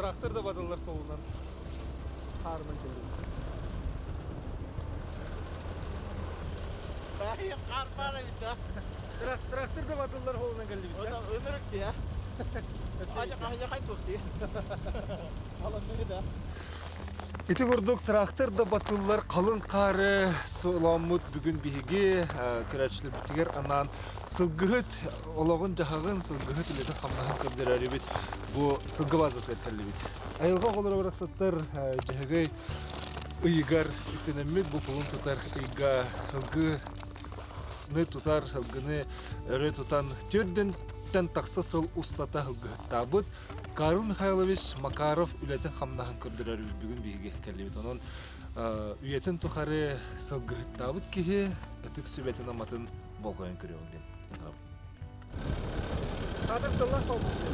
Трактор да батыллар суолунан хаарынан кэллибит. Хаар эбит да. Трактор да батыллар суолунан кэллибит. Ынырык дии. Ажа туох дии. Алынныы да. Ити курдук трактор да батыллар халыҥ хаары солооммут бүгүн биһиги көрөөччүлэрбитигэр анаан сылгыһыт олоҕун-дьаһаҕын, сылгыһыт үлэтин-хамнаһын көрдөрөрүбүт бу сылгы базатыгар кэллибит. Айылҕа оҕолоро барахсаттар Дьөһөгөй ыйыгар үктэнэммит бу кулун тутар ыйга сылгыны тутар, сылгыны өрө тутан төрдүнтэн тахса сыл устата сылгыһыттаабыт Карл Михайлович Макаров үлэтин-хамнаһын көрдөрөрүбүт бүгүн биһиги кэллибит. Онон үйэтин тухары сылгыһыттаабыт киһи ытык сүбэтин-аматын болҕойон көрүөҕүҥ диэн ыҥырабын.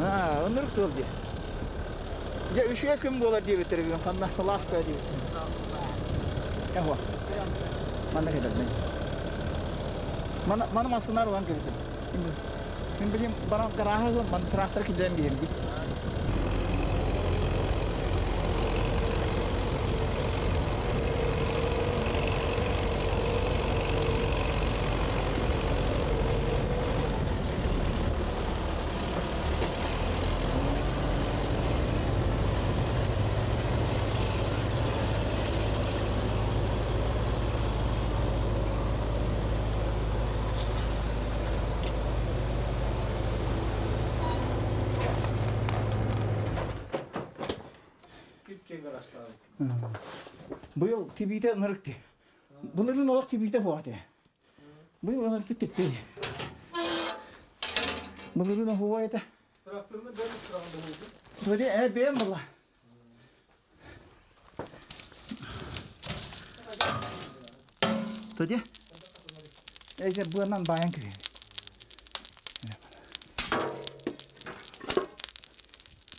Аа, ынырык тыл дии. Дьэ, үчүгэй күн буолар диэбиттэр бүгүн ханна лааска диэбиттэр. Эһо. Манна кэлэрбин. Мана мана массынаар улан кэбисин. Мин билим баран гарааһы ман трактор киллэрэн биэрди. Быйыл тибиитэ ынырык дии. Былырыын олох тибиитэ суох этэ. Быйыл ынырык типпи. Былырыын оһуо этэ. Тракторны бэйэм ыстыраҕын быһыйдым. Били э бэйэм була. Туди? Эйде быанан баайан кириэн.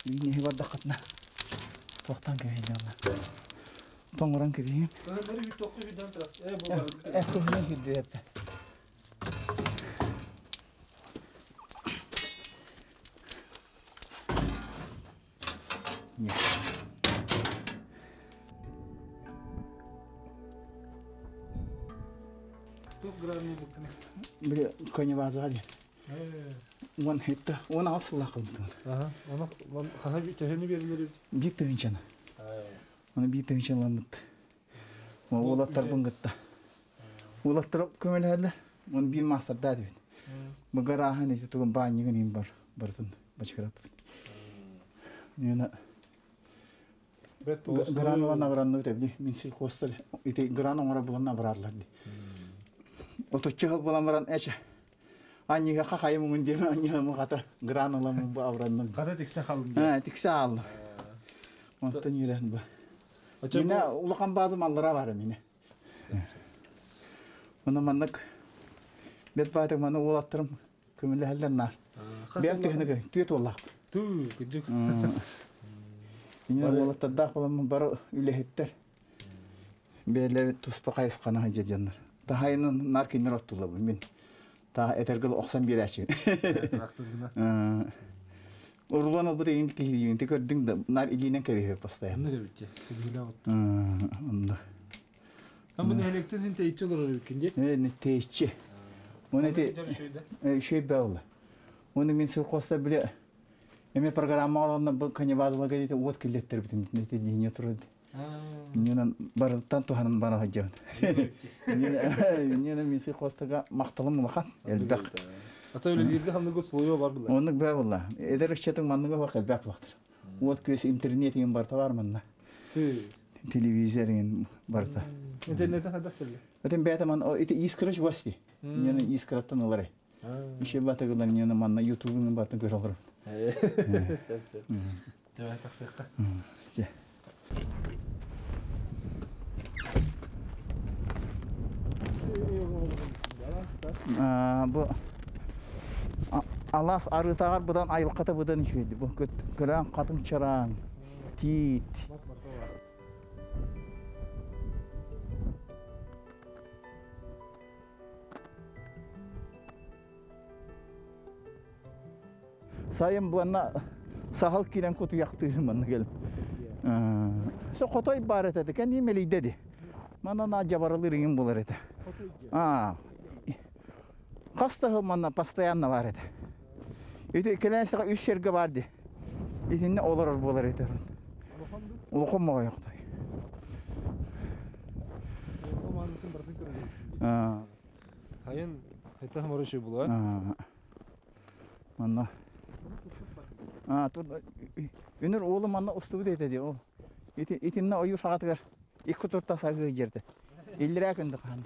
Биини бардаххытына туохтан кириэн дьалла. Тоҥорон кириэм. Э кыһынан кирдиэппэ. Били коневазаҕа диэн. Уон хетта, 16 сыллаах кылбытым. Ага, оны хаһа төһөнү берилер? Биир тыһыынчаны. Оны биир тыһыынчаламмыт. Уолаттарбын кытта. Уолаттар көмөлөһөллөр. Оны биир маастардаат эбит. Бу гарааһын ити тугун баанньыгын иин бар барытын бачыгыраппыт. Нена гран ылан абыранныбыт эбни мин сельхозтар ити гран оҥоро булан абыраарлар ди. Отуччу хыл булан баран эче анньыга хахайым мун диэн анньыга хата гран ыламын бу абыранным. Хата тиксе халым диэн. Тиксе ааллым. Онтон үөрэн бу. Мина улахан баазы маллара бар мине. Оны маннык бет баатык маны уолаттарым көмөлөһөллөр наар. Бэм түһүнү түөт уоллаах. Түү, күдүк. Мине уолаттардаах боламмын бары үлэһиттэр. Бээлэбит туспа хайысханы дьаннар. Таһайынан нар кинилер оттулабын мин. Та этергил охсан биэрээччи. Урулан ылбыт игин киһилиин ти көрдүҥ да нар илиинэн кэбиһэ постоянно. Онно кэбиччи. Кэбиһилэ от. Онно. Ам бу нэһилиэктэн син тэйиччи олорор эбиккин дии. Э, тэйиччи. Оны ти үчүгэй баалла. Оны мин сылхоста биле эме программа аланна бу канибазлага дейт уот киллеттербитин ити линия турар. Минен барыттан туһанан бара сылдьабын. Минен мин сельхозтага махталым улахан элбэх. Ата үлэлииргэ ханныгы условия бар була. Оннук баа була. Эдэр ыччатың манныга бак элбэх булахтыр. Уот күөс интернет деген барта бар манна. Телевизор деген барта. Интернеттен хайдах кэллэ? Этин бэйэтэ ман ити искра чугас дии. Минен искраттан ылар. Еще батыгылар минен манна ютубун батын көрө олорор. Сөп сөп. Давай тахсыахха. Дьэ. Бу алаас арыытааҕар быдан айылҕата быдан үчүгэйди. Бу көрөөн хатыҥ чараан, тиит. Сайын буонна Сахал киирэн кутуйахтыыр манна кэлэн. Со хотой баар этэ, кэнии мэлийдэ ди. Манна на дьабаралыыр иҥин булар этэ. Аа. Хас да сыл манна постоянно баар этэ. Ити кэлэн саха үс сиргэ баар ди. Итиннэ олорор буолар этэ. Улахан моҕой хотой. Хайын это хороший була. Манна. А, тут үнүр уолу манна устубут этэ ди ол. Ити итиннэ ойуу саҕатыгар икки турта сагыы жерде. Иллирээ күндү хаан.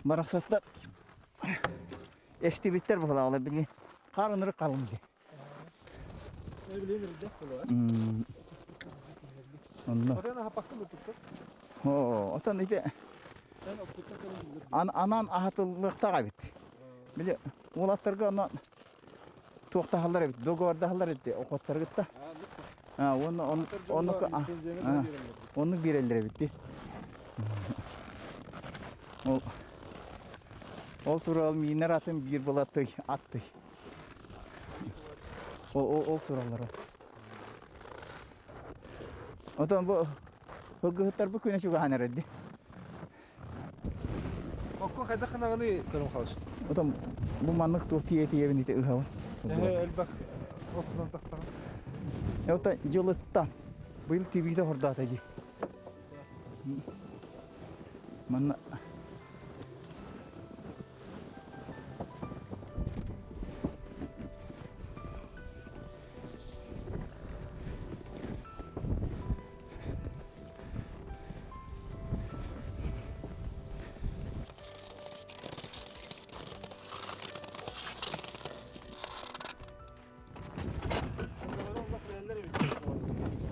Барахсаттар эстибиттер быһылаалар билигин. Хаар ынырык халын ди. Онно. Оо, отон ити анан аһатыллыахтаах эбит. Били уолаттарга онно туохтаһаллар эбит, договордаһаллар эбит охоттаргытта. Уонна оннук оннук биэрэллэр эбит дии. Ол ол турал миинэр атын биир былатый аттый. Ол тураллар. Отон бу Һылгыһыттар бу күнэ чугаһаан эрэр дии. Окко хайдах гынаҕыный көрөн хаалыс? Отон бу маннык туох тиийэ тиийэбин ити ыһабын. Эһэ элбэх отунан тахсаҕын. Ота дьылыттан быйыл тибиитэ хордаата дии. Манна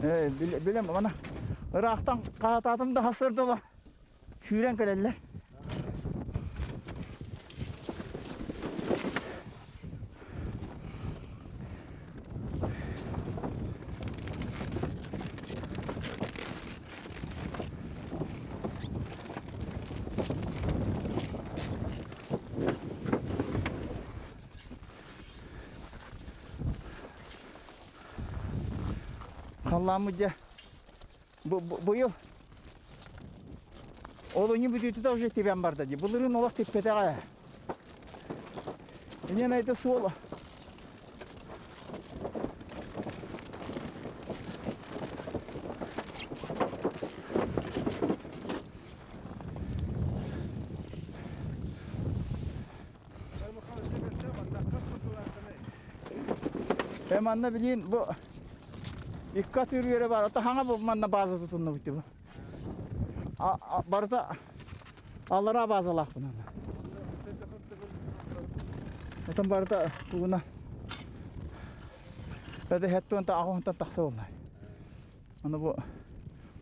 Ээ, билем мана ыраахтан хаатаатым да хасырдыла сүүрэн кэлэллэр. Халлааммыт дьэ быйыл Олунньу бүтүүтэ уже тибэн барда дии. Былырыын олох типпэтэҕэ. Инен это суола. Э манна билин бу икки атыыр үөрэ бар. Ата хаҥа бу манна база тутуннубут бу. Барыта аллараа базалаахпын. Отон барыта тугуна Это хеттуонта аҕыһынтан тахса буолла. Аны бу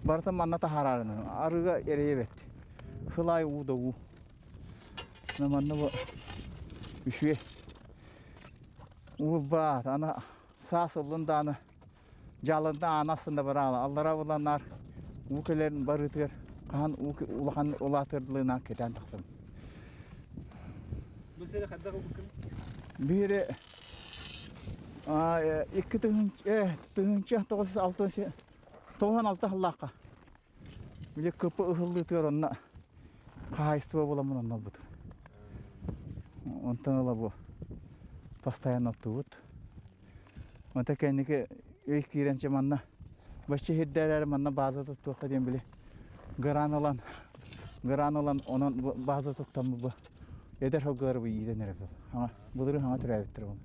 барыта манна таһаарарынан арыыга эрэйэбэт. Хылай уу да уу. Манна бу үчүгэй уул баар. Аны саас ыллын дааны дьаалында аана астында бараала. Аллара буланнар уу кэлэрин барыытыгар хаһан уу улахан улаатырдылыына кэтээн тахсабын. Бу сири хайдах ылбыккын? Биири икки тыһыынча тоҕус алта тоҕуһан алта сыллаахха били КП ыһыллыытыгар онно хаһаайыстыба буоламмын онно ылбытым. Онтон ыла бу постоянно оттуубут. Онто кэнники өй киирэн чэ манна бачча сирдээр манна база туттуохха диэн били гран ылан гран ылан онон база туттаммыт бу эдэр сылгылары бу иитэн эрэ хаҥа былырыын хаҥа төрөөбүттэр буолла.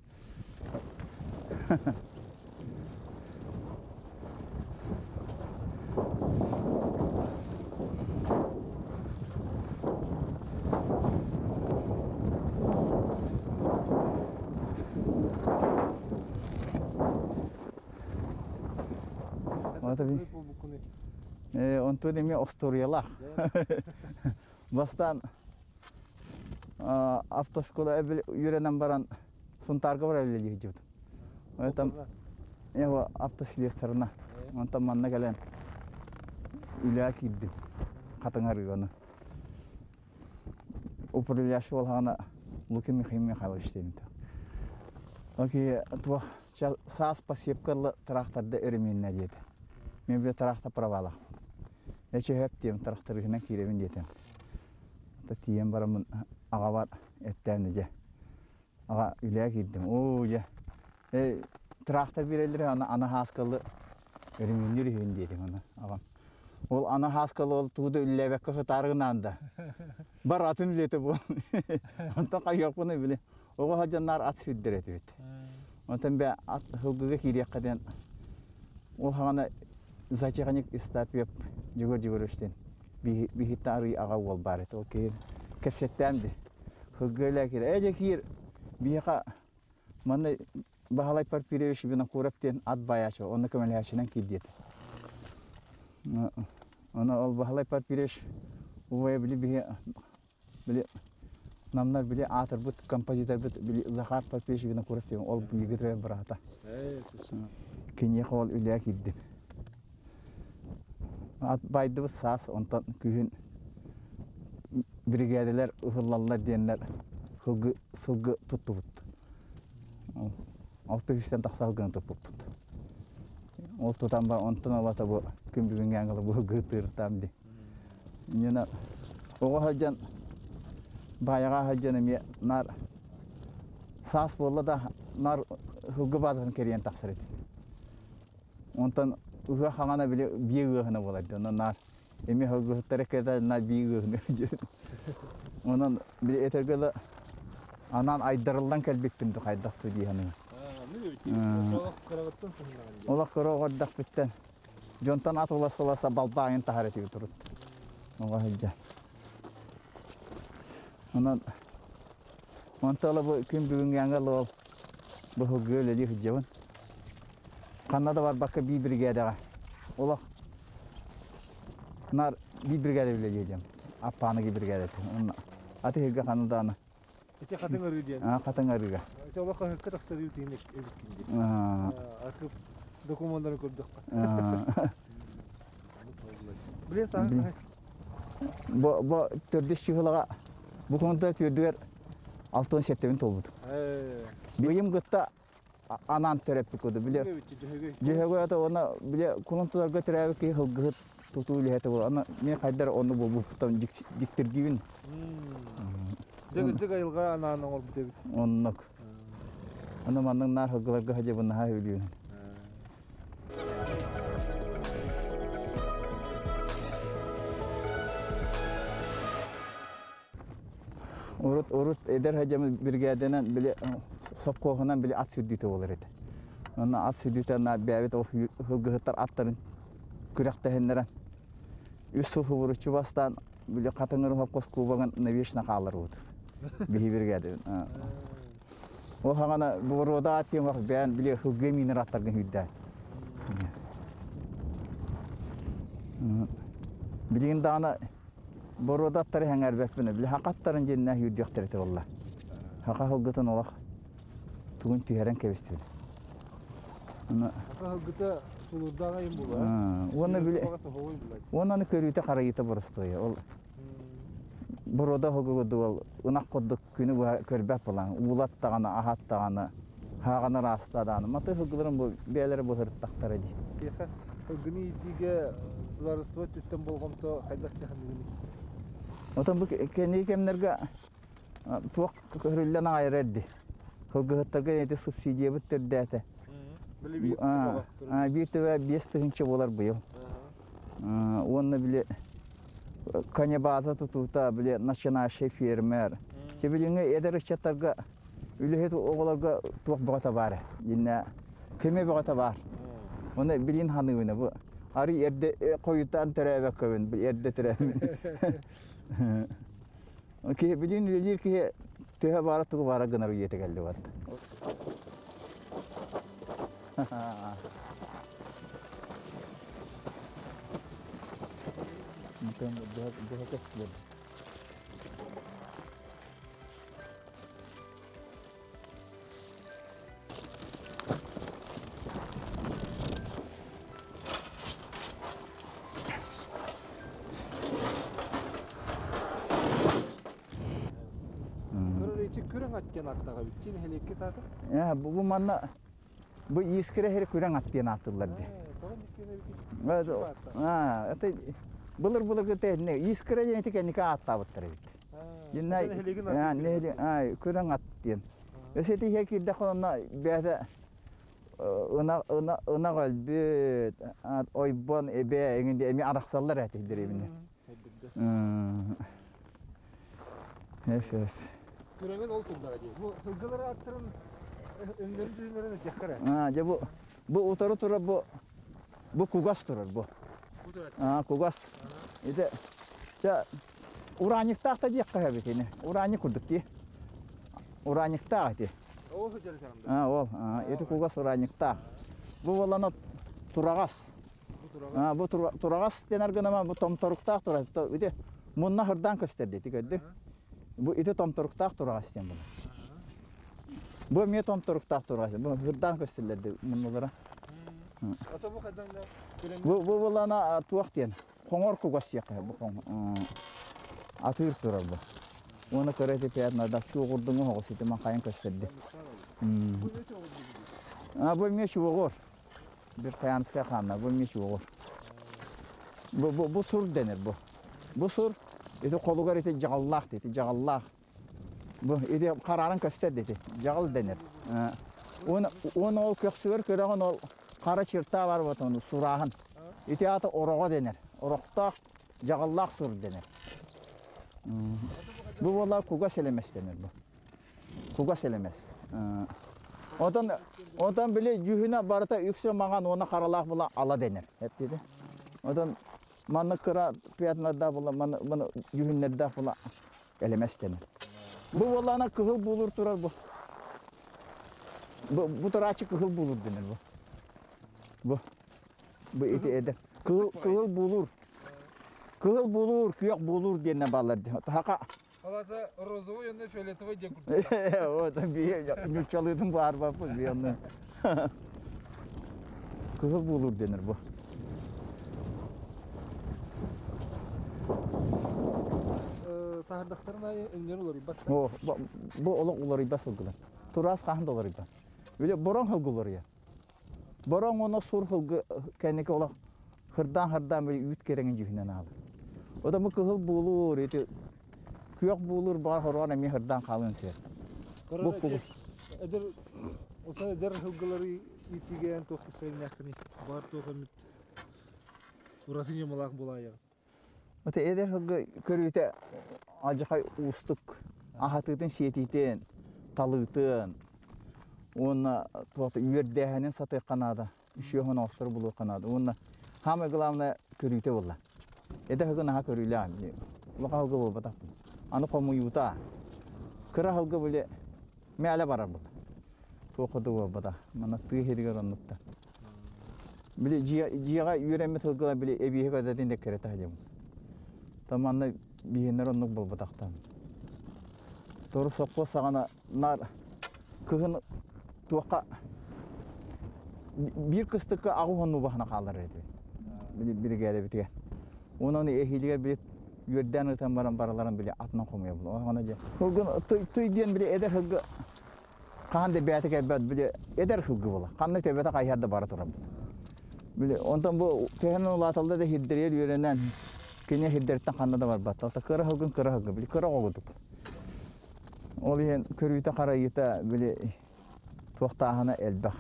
Онтон эмиэ остуоруйалаах. Бастаан автошкола үөрэнэн баран Сунтаарга барар үлэлии сылдьыбытым. Там я автослесарына. Онтон манна кэлэн үлэҕэ киирдим. Хатыҥ арыганы. Управляющий буоллаҕына Лукин Михаил Михайлович диэн. Окей, туох саас посевка тракторда өрөмүөннэ диэтэ. Мен бile трактор правалах. Эче хөп дием тракторыгынан кииребин диэтим. Та тиийэн бараммын аҕабар эттээн дьэ. Аҕа үлэҕэ киирдим. Оо дьэ. Э, трактор биэрэллэрэ ана ана хааскалы өрөмүөннүүр үһүн диэтим аны аҕам. Ол ана хааскалы ол тугу да үллээбэккэ сытаарыгынаан да. Бар атын үлэтэ буол. Онтон хайыахпыный били. Оҕо сылдьаннар ат сүүрдэр этибит. Онтон бэ ат һылгыга киириэххэ диэн ол хаҕана зоотехник Истапьев Дьөгүөр Дьөгүөрүстэн биһиттэн арый аҕа уол баар этэ. Ол киһи кэпсэттээн ди. Һылгы элэ киир. Ээ дьэ киир биһиэхэ манна Баһылай Порфирьевич Винокуров диэн ат баайааччы, онно көмөлөһөөччүнэн киир диэтэ. Ону ол Баһылай Порфирьевич убайа били биһи били намнар били аатырбыт композиторбыт били Захар Порфирьевич Винокуров диэн ол бииргэ быраата. Киниэхэ ол үлэҕэ киирдим. Ат байдыбыт саас, онтон күһүн биригээдэлэр ыһыллаллар диэннэр сылгы сылгы туттубут. 600-тэн тахса сылгыны туппуппут. Ол тутан ба онтон ылата бу күн бүгүҥҥэ ангылы бу тыыртаам ди. Инньэ оҕо сылдьан баайаҕа сылдьан эмиэ наар саас буолла да наар сылгы баазатын кэрийэн тахсар этим. Онтон ыһыах хаҥана били биэ ыаһына буолар дии. Онон наар эмиэ сылгыһыттара кэтэ наар биэ ыаһына диэн. Онон били этэргэ дылы анаан айдарыллан кэлбиппин дуу хайдах дуу дии саныыбын. Олох кыра оҕордохпүттэн дьонтон ат улас-уласа балбааҥын таһар этибит урут. Оҕо сылдьан. Онон онтон бу күн бүгүҥҥү ол быһылгы үлэлии сылдьабын. Ханна да барбакка биир биригээдэҕэ олох наар биир биригээдэ үлэлиэ диэм. Аппааныгы биригээдэтин. Онно атыһыга ханна даҕаны. Ити хатыҥ арыы диэн. Аа, хатыҥ арыыга. Ити олох хаһыкка тахсар тиһин эбиккин дии. Архив докумуоннарын көрдөххө. Билин саҥа Бу бу төрдүс чыһылаҕа бу кунта түөрдүгэр 67-бин туолбут. Быйым кытта анаан төрөппүт курдук. Бile Дьөһөгөй ата уонна бile кулун тутарга төрөөбүт киһи сылгыһыт тутуу үлэһитэ буолар. Аны мен хайдар онну буолбуппуттан дьиктиргиибин. Дьык айылҕа анаан оҥорбут эбит. Оннук. Аны маннык наар сылгыларга садьабын наһаа сөбүлүүбүн. Урут урут эдэр садьамы биригээдэнэн били сопхуоһунан били ат сүүрдүүтэ буолар этэ. Онно ат сүүрдүүтэ на бэйэбит ол сылгыһыттар аттарын күрэхтэһиннэрэн үс сыл субуруччу бастаан били хатыҥыр сопхуос кубогын навечно хаалларбыт. Биһи биригээдэбин. Ол хаҥана боруода аат диэн бэйэн били сылгы миинэр аттаргын сүүрдээт. Билигин даҕаны боруода аттары сэҥээрбэппин. Били хака аттарын дьиэннээх үүрдүөхтэрэ этэ буолла. Хака сылгытын олох тугун түһэрэн кэбистибит. Хака сылгыта тулуурдаах айым буолар. Уонна били уонна аны көрүүтэ харайыыта боростуойа. Ол боруода сылгы курдук ол ынах курдук күнү быһа көрбөт буолан уулаттаҕына, аһаттаҕына, хааҕына ыраастадаҕына маты сылгыларын бу бэйэлэрэ быһырыттахтара дии. Киэхэ сылгыны иитиигэ судаарыстыба өттүттэн болҕомто хайдах дьаһаныгыный? Отон бу кэнники кэмнэргэ туох көрүллэн аҕайар эрди. Сылгыһыттарга эти субсидиябыт төрдээтэ. Биир төбө 5000 буолар быйыл. Уонна били конебаза тутуута, били начинающий фермер. Те билиҥҥи эдэр ыччаттарга үлэһит оҕолорго туох бөҕөтө баар диннэ көмө бөҕөтө баар. Оны билин ханыыбына бу арый эрдэ хойутаан төрөөбөккөбүн эрдэ төрөөбүн. Киһи билин үлэлиир киһи төһө баара тугу баара гынар үйэтэ кэлли барда. Күрөҥ ат диэн ааттаах эбит. Кин нэһилиэккэ таата? Бу манна бу Искра иһэр күрэҥ ат диэн ааттыыллар дии. Тоҕо Это былыр-былыргы тэһинэ Искра диэн ити кэнники ааттаабыттар эбит. Күрэҥ ат диэн. Өссө ити иһэ киирдэххэ онно бэйэтэ ынах өлбүт, ойбон, эбэ эҥин эмиэ арахсаллар этэ дэриэбинэ. Эф. Күрэҥин ол турдаҕа дии. Бу сылгылар ааттарын өҥнөрүн дьүһүннэрин этиэххэ эрэ. Дьэ бу бу утары турар бу бу кугас турар бу. Кугас. Ити чэ ураанньыктаах да диэххэ эбит ини. Ураанньык курдук дии. Ураанньыктаах ити. Ол сылдьар Ол ити кугас ураанньыктаах. Бу буоллана тураҕас. Бу тураҕас дэнэр гынама бу томторуктаах турар. Ити мунна хырдаан көстөр дии көрдү. Бу ити томторуктаах тураҕас диэн буолар. Бу эмиэ томторуктаах тураҕас. Бу хырдаан көстөллөр дии муннулара. Бу бу булана туох диэн хоҥор кугас сиэххэ бу хоҥ атыыр турар бу. Уонна көрө ити пятнада чуоҕурдуҥу оҕус ити ман хайан көстөрдү. Бу эмиэ чуоҕур. Бир хаянскай хаанна бу эмиэ чуоҕур. Бу бу бу сур дэнэр бу. Бу сур ити холугар ити дьаҕаллаах ити дьаҕаллаах. Бу ити харааран көстөр ити дьаҕал дэнэр. Уон уон ол көхсүгэр көрөҕүн ол хара чыртаа бар вот ону сурааһын. Ити аата ороҕо дэнэр. Орохтоох дьаҕаллаах сур дэнэр. Бу буолла кугас элэмэс дэнэр бу. Кугас элэмэс. Отон отон били дьүһүнэ барыта үксэ маҥан уонна харалаах була ала дэнэр. Эптиде. Отон манна кыра пятнардаах була маны маны дьүһүннэрдээх була элэмэс дэнэр. Бу буоллаана кыһыл булур турар бу. Бу, бу турааччы кыһыл булур дэнэр бу. Бу бу ити эдэр. Кыһыл кыһыл булур. Кыһыл булур, күөх булур диэннэ бааллар. Хака Алата розовый уонна фиолетовый диэн курдук. Вот ньуччалыытын баарбаппыт би онно. Кыһыл булур дэнэр бу. Саһардахтарын айы өҥнөр уларыйбат. О, бу олох уларыйбат сылгылар. Тураас хаһан да уларыйбат. Били бороҥ сылгы уларыйар. Бороҥ уонна сур сылгы кэнники олох хырдаан-хырдаан били үүт кэрэҥин дьүһүнэн аалар. Ота бу кыһыл буолуур, ити күөх буолуур баҕар хороон эмиэ хырдаан хаалыан сөп. Бу эдэр оса эдэр сылгылары иитигээн туох кистэлэҥнээххиний? Баар туох эмит ураты ньымалаах буолаайаҕын? Ота эдэр сылгы көрүүтэ алдьархай уустук аһатыытын, сиэтиитин, талыытын уонна туох үөрдээһинин сатыахха наада. Үчүгэй оҥостор булуохха наада. Уонна самое главное көрүүтэ буолла. Эдэр сылгы наһаа көрүүлээх. Улахан сылгы буолбатахпын. Аны хомуйуута. Кыра сылгы били мээлэ барар буолла. Туох да буолбатах. Манна тыа сиригэр оннукта. Били дьиэҕэ үөрэммит сылгылар били эбиэһи көтөтүн да кэрэ таһдьабын. Та манна биһиэннэр оннук буолбатахтар. Тору сопхуос саҕана наар кыһын туохха биир кыстыкка аҕыс уон убаһана хаалар этибит. Били биригээдэбитигэр. Онон эһиилигэр били үөрдээн ытан баран бараларын били атынан хомуйабын. Оҕоно дьэ. Сылгын tuy диэн били эдэр сылгы хаһан да бэйэтэ кэлбэт били эдэр сылгы буола. Ханна төбөтө хайыһар да бара турар. Били онтон бу төһөнөн улааталла да хирдэригэр үөрэнэн кини хирдэриттэн ханна да барбат. Ота кыра сылгын кыра сылгы били кыра оҕо Ол иһин көрүүтэ-харайыыта били туохтааһына элбэх.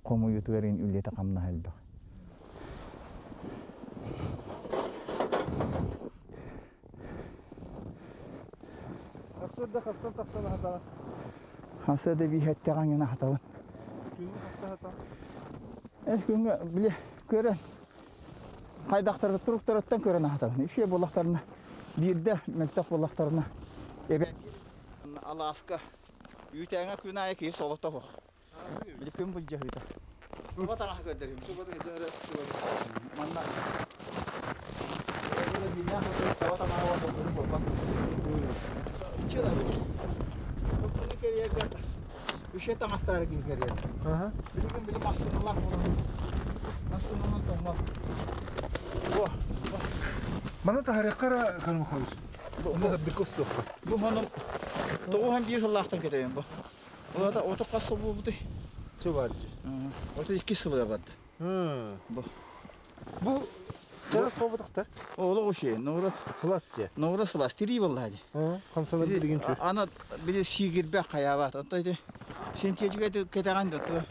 Хомуйуутугар иһин үлэтэ-хамнаһа элбэх. Хасыарда хастан тахсан аһатаҕын? Хасыарда бииһэттэҕин гына аһатабын. Күҥҥэ хаста аһатаҕын? Күҥҥэ били көрөн хайдахтары туруктарыттан көрөн аһатабын. Үчүгэй буоллахтарына биирдэ мөлтөх буоллахтарына эбэ алааска үүтээҥҥэ күн аайы киһи солото суох. Били күн былдьаһыыта. Туба таҥаһы көрдөрүүм. Манна таба таҥаһа уонна буолбат. Чыла били кэрийэргэ үчүгэй таҥастаары киһи кэрийэр. Билигин били массыыналаах буолан массыынанан тоҥмот. Бу Маны таһарыахха эрэ Кармахович. Бу сырдыкка устуохха. Бу хонум 91 сыллаахтан кэтэбин бу. Ол ото хас сыл буолбутай? Чу бар. Ото 2 сылга барда. Бу. Бу чарас буолбатахтар. Олох үчүгэй. Нура Сылаас дии. Нура сылаас тирии буолла дии. Хамсанар билигин чү. Ана били сиигирбэх хайаабат. Онто ити сентиэчигэ кэтэҕэн да ту.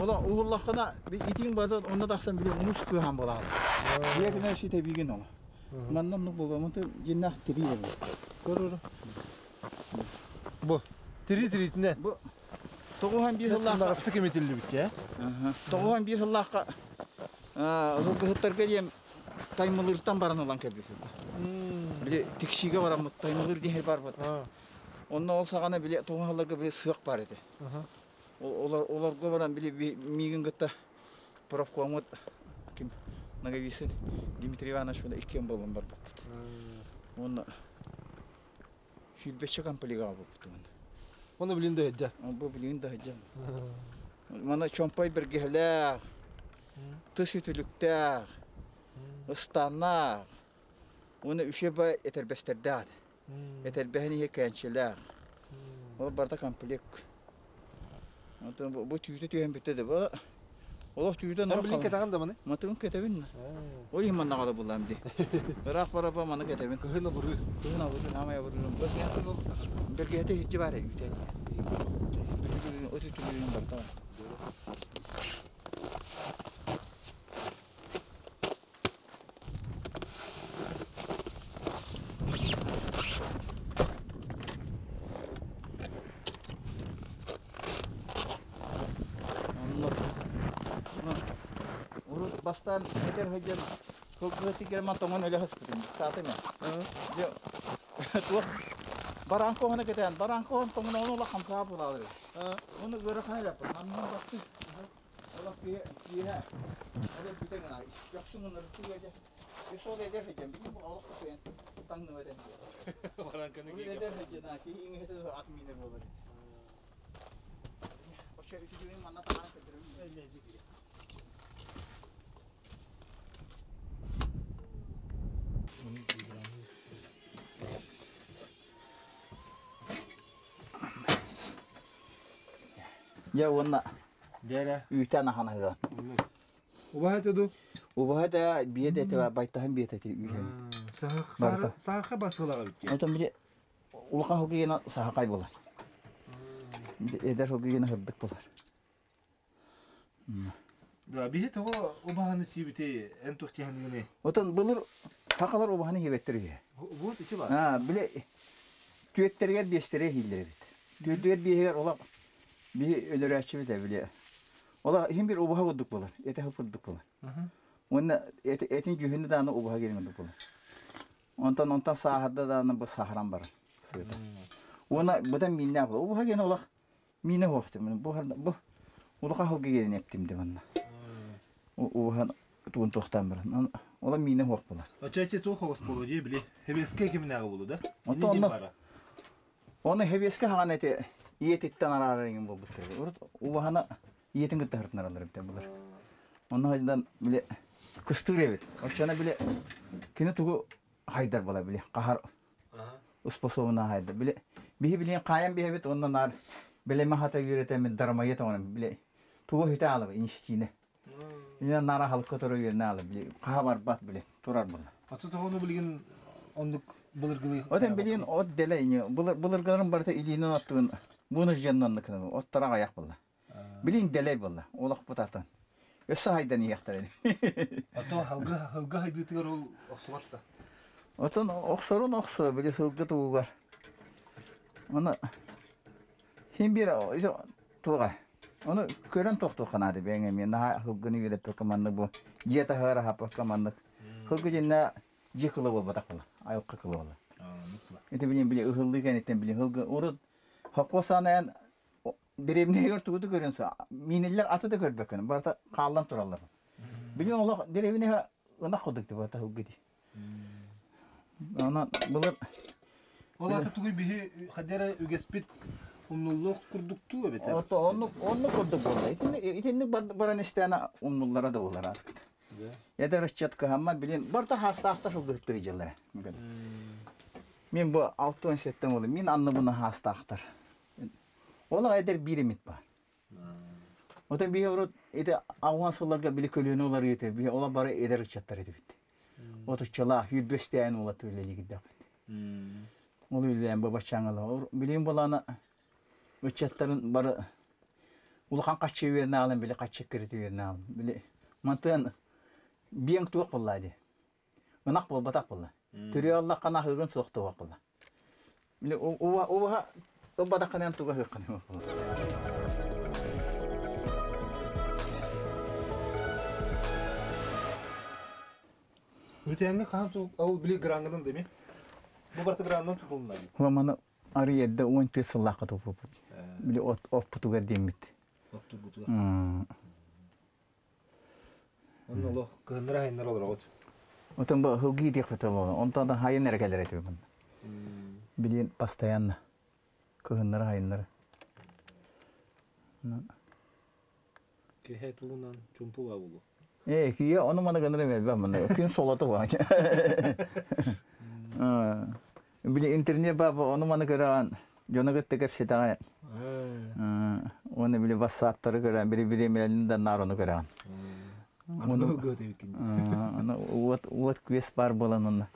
Ола уһуллаххына итиҥ база онно тахсан били муус кыахан буолаҕын. Биэкинэ сите бигин ола. Манна оннук буолуо. Мантан дьиннээх тирии буолуо. Көрөр. Бу тирии тириитинэн. Бу 91 сыллаахха Сымнаҕастык имитиллибит ээ. 91 сыллаахха сылгыһыттарга диэн Таймылыыртан баран ылан кэлбиппит. Били Тиксиигэ бараммыт Таймылыыр диэн барбыт. Онно ол саҕана били тоҥуһалларга били сыах баар этэ. Олорго баран били миигин кытта профкоммут ким Ноговицын Дмитрий Иванович иккиэн буолан барбыппыт. Уонна сүүрбэччэ комплект аҕалбыппыт. Оны билин да сылдьар. Бу билигин да сылдьар. Мана чомпой бэргэһэлээх, тыс үтүлүктээх, ыстааннаах, уонна үчүгэй этэрбэстэрдээх. Этэрбэһин иһэ кээнчэлээх. Ол барыта комплект. Онтон бу түүтэ түһэн бүттэ да бу олох түүтэ Эн билин кэтэҕин да маны? Матыгын кэтэбин. Ол иһин маннаҕа да буллаам дии. Ыраах бараба маны кэтэбин. Кыһын абырыы. Кыһын абырыы, наамай абырыырым. Бэргэһэтэ иһирдьэ баар үүтэн. Өтүтүлүүн барта. Урут бастаан этэр сылдьан кылгыһытыгар тоҥон өлө сыспытым. Саатым ээ. Туох бараанка оһоно кэтээн, бараанка оһон тоҥон ону улахан хамсаа буолаалар. Оны ыарахан элэппин. Манна басты. Олох киһи киэһэ олох бүтэн гына көхсүн ынырыктыы этэ. Сол эдэр сылдьан билим олох кутуйан таҥныбат этэ. Бараанканы Эдэр сылдьан киһи иҥэһитэ ат миинэр буолар. Оччо үтүгүн манна таһаан көрдөрөм. Дьэ уонна Дьэ үүтэн ахан аһыган. Убаһа этэ ду? Убаһа да биэт этэ байтаһын биэт этэ үүһэн. Саха басылаҕа битти. Онтон били улахан сылгы сахакай болар. Эдэр сылгы сырдык болар. Да, биһи тоҕо убаһаны сиибити эн туох тиһэнгини? Отон былыр сахалар убаһаны хибеттер үһү. Вот ити бар. А, били түөттэригэр биэстэри иһиллэр эбит. Түөрдүгэр биэһигэр ола биһи өлөрөөччүбүт ээ били. Ола иһин бир убаһа курдук буолар, этэ курдук буолар. Уонна этин дьүһүнү дааны убаһа киирин курдук буолар. Онтон онтон сааһырда дааны бу саһаран барар сыыта. Уонна быдан мииннээх буолар. Убаһа диэн олох миинэ суох бу бу улахан сылгы киирин эптим де манна. Убаһан тугун туохтаан баран. Ола миинэ суох буолар. Оччо туох оҕус буолуо дии били Хэбиэскэ кимнээҕи буолу да? Онтон онно Оны хэбиэскэ хаҕан эти ийэтиттэн араарар иҥин буолбуттар. Урут убаһана ийэтин кытта сыртынараллар эбит былыр. Онно хайдан били кыстыыр эбит. Оччоно били кини тугу хайдар була били хаһар успособна хайдар. Били биһи билин хаайан биһэбит онно наар билеме хата үөрэтэммит дармайы тоҥонум били тугу хүтэ аалаба инстиine. Ина нара халка туру үөрнэ аала били хаһа барбат били турар була. Аты тоҕону билигин оннук былыргылыы Отен билигин от деле ини былыргыларын барыта илиинэн оттугун буну жиэннонну кынабы оттара аяк була. Билин дэлэй буолла, олохпут атын. Өссө хайдан иһиэхтэрэ. Ото халга халга хайдыытыгар ол охсубат да. Отон охсорун охсо, били сылгы тугугар. Оны хин бир туга. Оны көрөн тохтуохха наада бэйэҥ эмиэ наһаа сылгыны үөрэппэккэ маннык бу дьиэ таһыгар аһаппакка маннык сылгы дьиннэ дьиэ кыла буолбатах була айылҕа кыла буола. Ити билин били ыһыллыы кэнниттэн били сылгы урут хоппуос саанайан дэриэбинэһигэр тугу да көрөн мииниллэр аты да көрбөккүн барыта хааллан тураллар. Билин олох дэриэбинэһэ ынах курдук барыта сылгы дии. Онон былыр Ол ата тугуй биһи хадера үгэспит умнуллуох курдуктуу эбэтэр. Ото оннук оннук курдук буолла. Итинник итинник баран истээнэ умнуллара да буолар ааскыт. Эдэр ыччат кыһаммат билин барыта хаастаахта сылгыһыттыы дьыллара. Мин бу 67 болым. Мин анныбына хаастаахтар. Ол айдар биир эмит бар. Отон биһи урут ити ауған сылларга били көлүөнэ уларыйыты, биһи ола бары эдэр ыччаттар этибит. Отуччалаах, 105 ула үлэлиигиддахпыт. Ол үлэлээн бабаччаҥала. Билим булана ыччаттарын бары улахан хаччы үөрнэ алын, били хаччы кирити үөрнэ алын. Били мантан биэҥ туох буолла ди. Ынах буолбатах буолла. Төрүө аллаххана аһыгын суох туох буолла. Били уба уба ылбатаххынан туга ыһыаххын буолла. Бүтээҥҥэ хаһан ту ол били граҥҥынан да эми? Бу барыта гранынан тутулунна дии. Маны арый эрдэ 14 сыллаахха туппуппут. Били от оппутугар диэммит. Оттурбутугар. Онно олох кыһыннары айаннар олороҕут. Отон бу һылгыы диэхпит олоҕо. Онтон да хайын эрэ кэлэр этибин. Билин постоянно кыһыннары айаннары. Киһи тугунан чумпу баа буолуо. Ээ, киһи ону маны гынар элбэх маны. Күн солото буолан. Били интернет баа ону маны көрөн дьону кытта кэпсэтэҕин. Уонна били ватсаптары көрөн, били бириэмэлэрин да наар ону көрөҕүн. Аны ылгыат эбиккин. Аны уот уот күөс баар буолан онно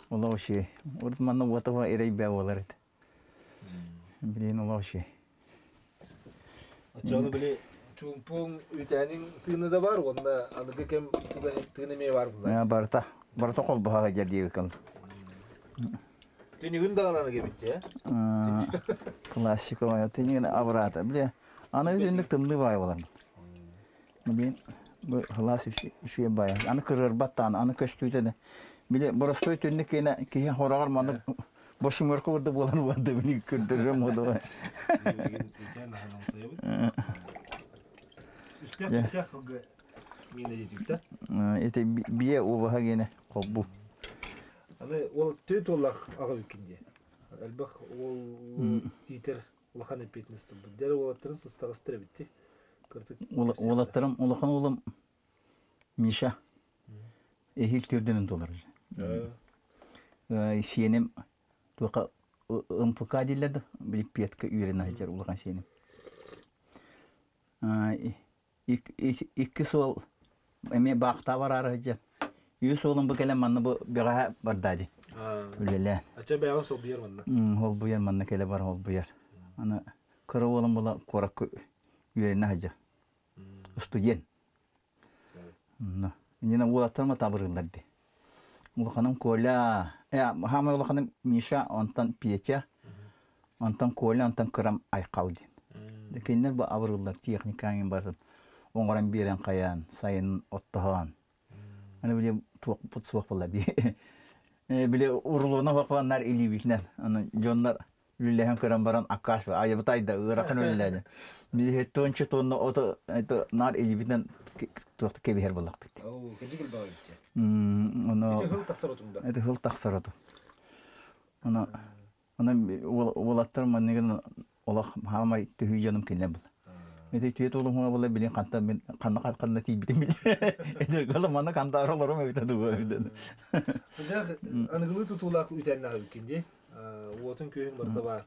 олох үчүгэй. Урут манна уота эрэй бээ буолар этэ. Билигин олох үчүгэй. Оччоҕуна били чуумпуҥ үүтээниҥ тыына да бар уонна аныгы кэм туга тыына эмиэ баар буолар. Барыта барыта холбоһо сылдьар диэбиккин. Түнүгүн даҕаны аныгы эбит ээ. Классика түнүгүн абыраата. Бile аны түннүк тымныы баай болар. Билин бу хылаас үчүгэй баай. Аны кырыарбат даҕаны, аны көстүүтэ да. Били боростуой түннүк киэнэ киһи хороҕор маннык босуҥорку курдук буолан барда били көрдөрөм буолуо. Билигин үтэн аһан амсайабыт. Үстээх үстээх кылгы миэнэ диэтибит Ити бие убаһа гиэнэ холбу. Аны ол төт уоллаах аҕа бүккин дии. Элбэх уол иитэр улахан эппиэтинэс турбут. Дьэ уолаттарын сыстаҕастар эбит Кыртык Уолаттарым улахан уолум Миша эһиил төрдүнэн туолар. Сиэним туоха МПК дииллэр да били петка үөрэнэ сылдьар улахан сиэним. Икки суол эмиэ баахтаа бараары сылдьан. Үс уолум бу кэлэн манна бу бэҕэһээ барда дии. Үлэлээн. Ача бэйэҕин солбуйар манна. Холбуйар манна кэлэ бар холбуйар. Аны кыра уолум була куоракка үөрэнэ сылдьар. Студент. Иннинэ уолаттарым атабырыыллар дии. Улаханым Коля, хаамай улаханым Миша, онтон Петя, онтон Коля, онтон кырам Айхал диэн. Кинилэр бу абырыыллар техникаҥын барытын оҥорон биэрэн хайаан, сайын оттоһоон. Аны били туохпут суох буолла бии. Били урулуона бакыланнар илиибитинэн. Аны дьоннор үлэлэһэн көрөн баран аккаас айыбыт айда ыарахан үлэлээни. Биһи тонча тонна ото это наар илиибитинэн туохта кэбиһэр буоллахпыт. Оо, кэдьик ылбаҕа эбит. Оно Ити хыл тахсар отуҥда. Это хыл тахсар оту. Оно оно уолаттар манныгын олох хаамай төһүү дьонум кинилэр була. Ити түөт улуһуна була билин хантан мин ханна ханна тиийбитим били. Эдэр гала манна хантаар олорум эбитэ дуо. Аныгылыы тутуулаах үтэннээх эбиккин дии. Уотун күөһүн барыта баар.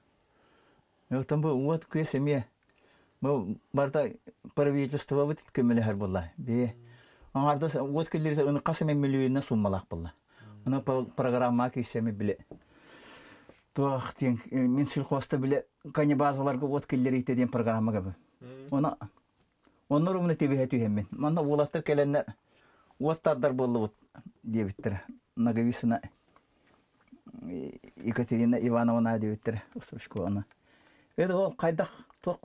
Оттон бу уот күөс эмиэ бу барыта правительствобыт көмөлөһөр буолла. Би аҥаардас уот киллэрсэ аны хас эмэ миллионна суммалаах буолла. Аны программа киирсэми биле туох диэн Минсельхозта биле канибазаларга уот киллэриитэ диэн программа габы. Она оннор умна түбэһэ түһэммин. Манна уолаттар кэлэннэр уот тардар буоллубут диэбиттэрэ. Наговицына Екатерина Ивановна диэбиттэрэ устушкуона. Это ол хайдах туох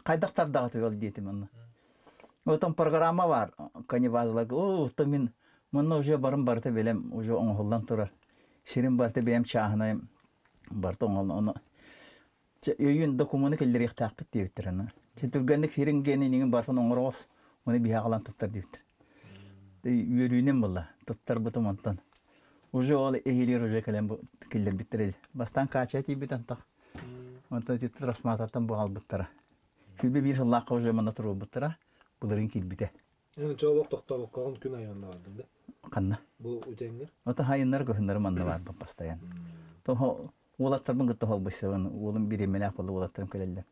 хайдах тардаҕа ол диэтим онно. Отон программа бар канибазаларга. О, то мин манна уже барым барыта билем уже оҥоһуллан турар. Сирим барыта бэйэм чааһынайым барыта оҥоһуллан ону өйүн докумуону киллэриэхтээхпит диэбиттэр аны. Түргэнник хирин гиэнинигин барытын оҥороҕос, ону биһи аҕалан туттар диэбиттэр. Үөрүүнэн буолла, туттарбытым онтон. Уже ол эһиилигэр уже кэлэн бу киллэрбиттэр Бастаан Кача тиийбит антах. Онтон ити трансформатортан бу аҕалбыттара. Күлбэ биир сыллаахха уже манна туруорбуттара, былырыын киирбитэ. Эн чоолох тохтобоккоҕун күн айанна бардым да? Ханна? Бу үтэҥҥэр? Ото хайыннар көһүннэр манна барбын постоянно. Того уолаттарбын кытта холбуйсабын. Уолум бириэмэлээх буолла уолаттарым кэлэллэр.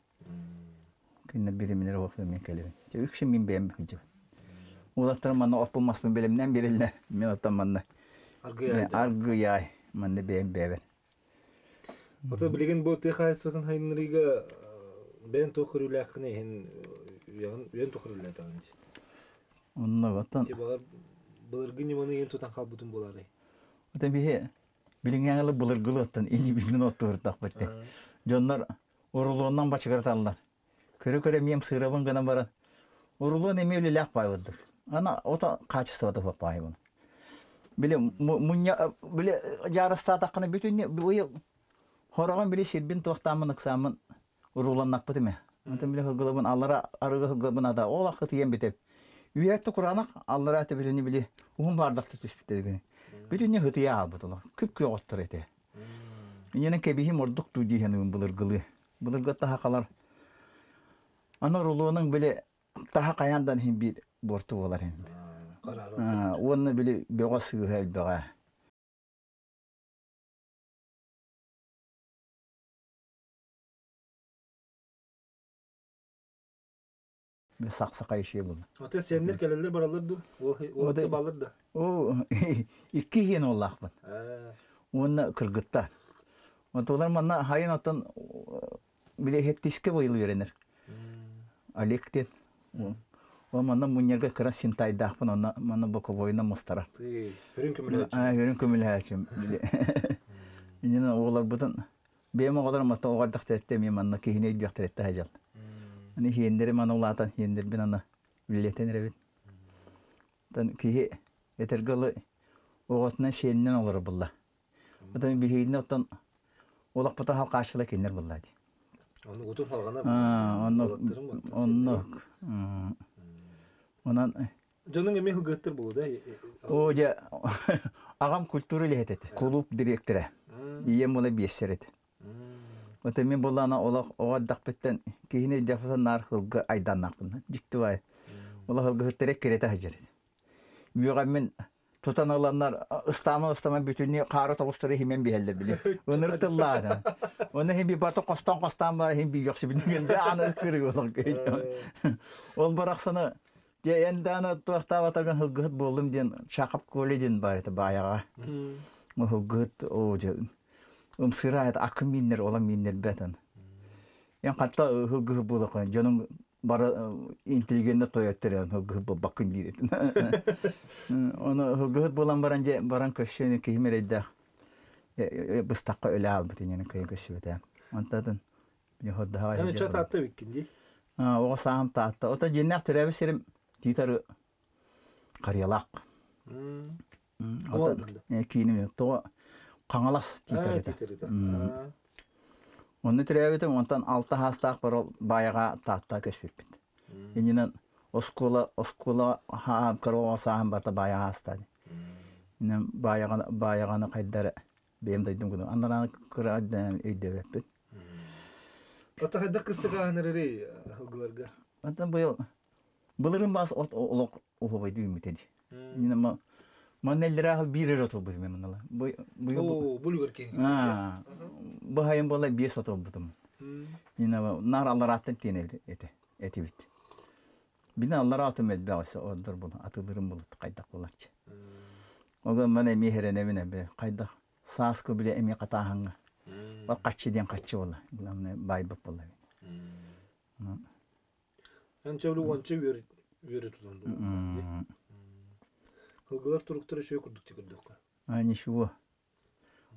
Кинилэр бириэмэлэрэ суох мен кэлэбин. Дьэ үксүн мин бэйэм сылдьабын. Уолаттарым манна оппун маспын бэлэмнээн биэрэллэр. Мин оттон манна аргыйаай манна бэйэм бэйэбэр. Ото билигин бу тыа хаһаайыстыбатын сайыннарыыга бэйэн туох көрүүлээххин иһин үйэн туох көрүүлээтэҕин дии. Онно оттон Тибалар былыргы ньыманы иһин тутан хаалбытын буолаарай? Оттон биһи билиҥҥээҥи былыргылыттан илиибитинэн оттуурдахпыт. Дьоннор урулуоннан бачыгыраталлар. Көрө-көрө миэм сыырабын гынан баран урулуон эмиэ үлэлээх баай бурдук. Ана ото качествота суох баай буну. Били мунньа били дьаарыстаатаххына бүтүн быйыл хороҕон били сирбин туохтааммын ыксааммын урууланнахпыт эмэ. Онтон били хылгылабын аллара арыгы хылгылабын ада ол ахытыйан бүтэ. Үйэтте кураанах аллара аты бүтүнү били уһун баардахта түспүттэр. Бүтүнү хытыйа аалбыт олох. Күп күөх оттор этэ. Иннинэн кэбиһим ордук дуу дии саныыбын былыргылыы. Былыргы таһакалар аны рулонуҥ били таһа хайаан да иһин биир буорту буолар иһин. Уонна били бөҕө сыыһа элбэҕэ. Сахсака иши була. Ата сиэннэр кэлэллэр бараллар дуу? Уолта баллар да? О, икки иһин уоллаахпын. Уонна кыргыттар. Отулар манна хайын оттон били хеттиске быйыл үөрэнэр. Олег диэн. Ол манна мунньарга кыра синтайдаахпын, онно манна боковойна мустара. Өрүн көмөлөһөчүм. Өрүн көмөлөһөчүм. Иннинэ оҕолорбутун Бэйэм оҕолорум оттон оҕо эрдэхтэриттэн эмиэ манна киһини өйдүөхтэриттэн сылдьаллар. Аны иһиэннэрим аны улаатан иһиэннэрбин аны үлэлэтэн эрэбин. Оттон киһи этэргэ дылы оҕотунан сиэнинэн олорор булла. Оттон биһигини оттон олохпута халҕааччыла кинилэр булла дии. Ону утун халҕана Оннук оннук. Онон Дьонуҥ эмиэ хылгыһыттар буолуо да? Оо дьэ, аҕам культура үлэһитэ этэ, кулууп дириэктэрэ. Ийэм буола биэссэр этэ. Оттон мин буоллаҕына олох оҕо эрдэхпиттэн киһини өйдөөхпүттэн наар хылгы айдааннаахпын. Дьикти баай. Олох хылгыһыттара эккирэтэ сылдьар этим. Үөҕэммин тутан ыланнар ыстааман ыстаман бүтүннүү хаары тоҕустары иһимэн биһэллэр били. Ынырык тыллаата. Оны иһин би баты хостон хостаан бара иһин би йөхсүбүн дьэ аны кырыы олох. Ол барахсаны Дьэ эн дааны туохтаабатаргын һылгыһыт буоллум диэн Шахап Коля диэн баар этэ баайаҕа. Һылгыһыт оо дьэ ымсыыра это аккын мииннэр олам мииннэрбэтин. Эн хатта һылгыһыт буолаххын дьонуҥ бары интеллигеннэ тойоттор һылгыһыт буолбаккын диир этин. Ону һылгыһыт буолан баран дьэ баран көрсүөн киһим эрэйдээх быстахха өлө аалбыт иннинэ кыайан көрсүбэтэ. Онтон Эн ыччат Таатта эбиккин дии? Оҕо сааһым Таатта. Ото дьиэннээх төрөөбүт сирим Тиит-Арыы Харыйалаах. Кииним тоҕо Хаҥалас Тиит-Арыыта. Онно төрөөбүтүм, онтон алта саастаах барыл Баайаҕа Таатта көспүппүт. Иннинэн оскуола оскуола кыра оҕо сааһым барыта Баайаҕа ааста. Иннинэн Баайаҕаны Баайаҕаны хайдары бэйэм дойдум курдук андарааны кыра өйдөөбөппүн. Ата хайдах кыстык ааһынарарый ылгыларга? Антон быйыл былырын бас от олох уһубайды үүммүтэ дии. Иннинэ манна эллэрээх биир эрэ отолбут мен маннала. Бу бу булугар киһи. Бу хайын буола биэс отолбутум. Иннинэ наар алларааттан тиэнэ этэ этибит. Бини аллараа отум элбэх өссө ордор бул атыылырым булут хайдах буларчы. Огон мана эмиэ хэрэнэбин эбэ хайдах сааскы биле эмиэ хатааһаҥҥа. Ол хаччы диэн хаччы буолла. Главное байбыт буолла. Анча били уонча үөрү үөрү тутан буолла. Ылгылар туруктара үчүгэй курдук көрдөххө. А ничего.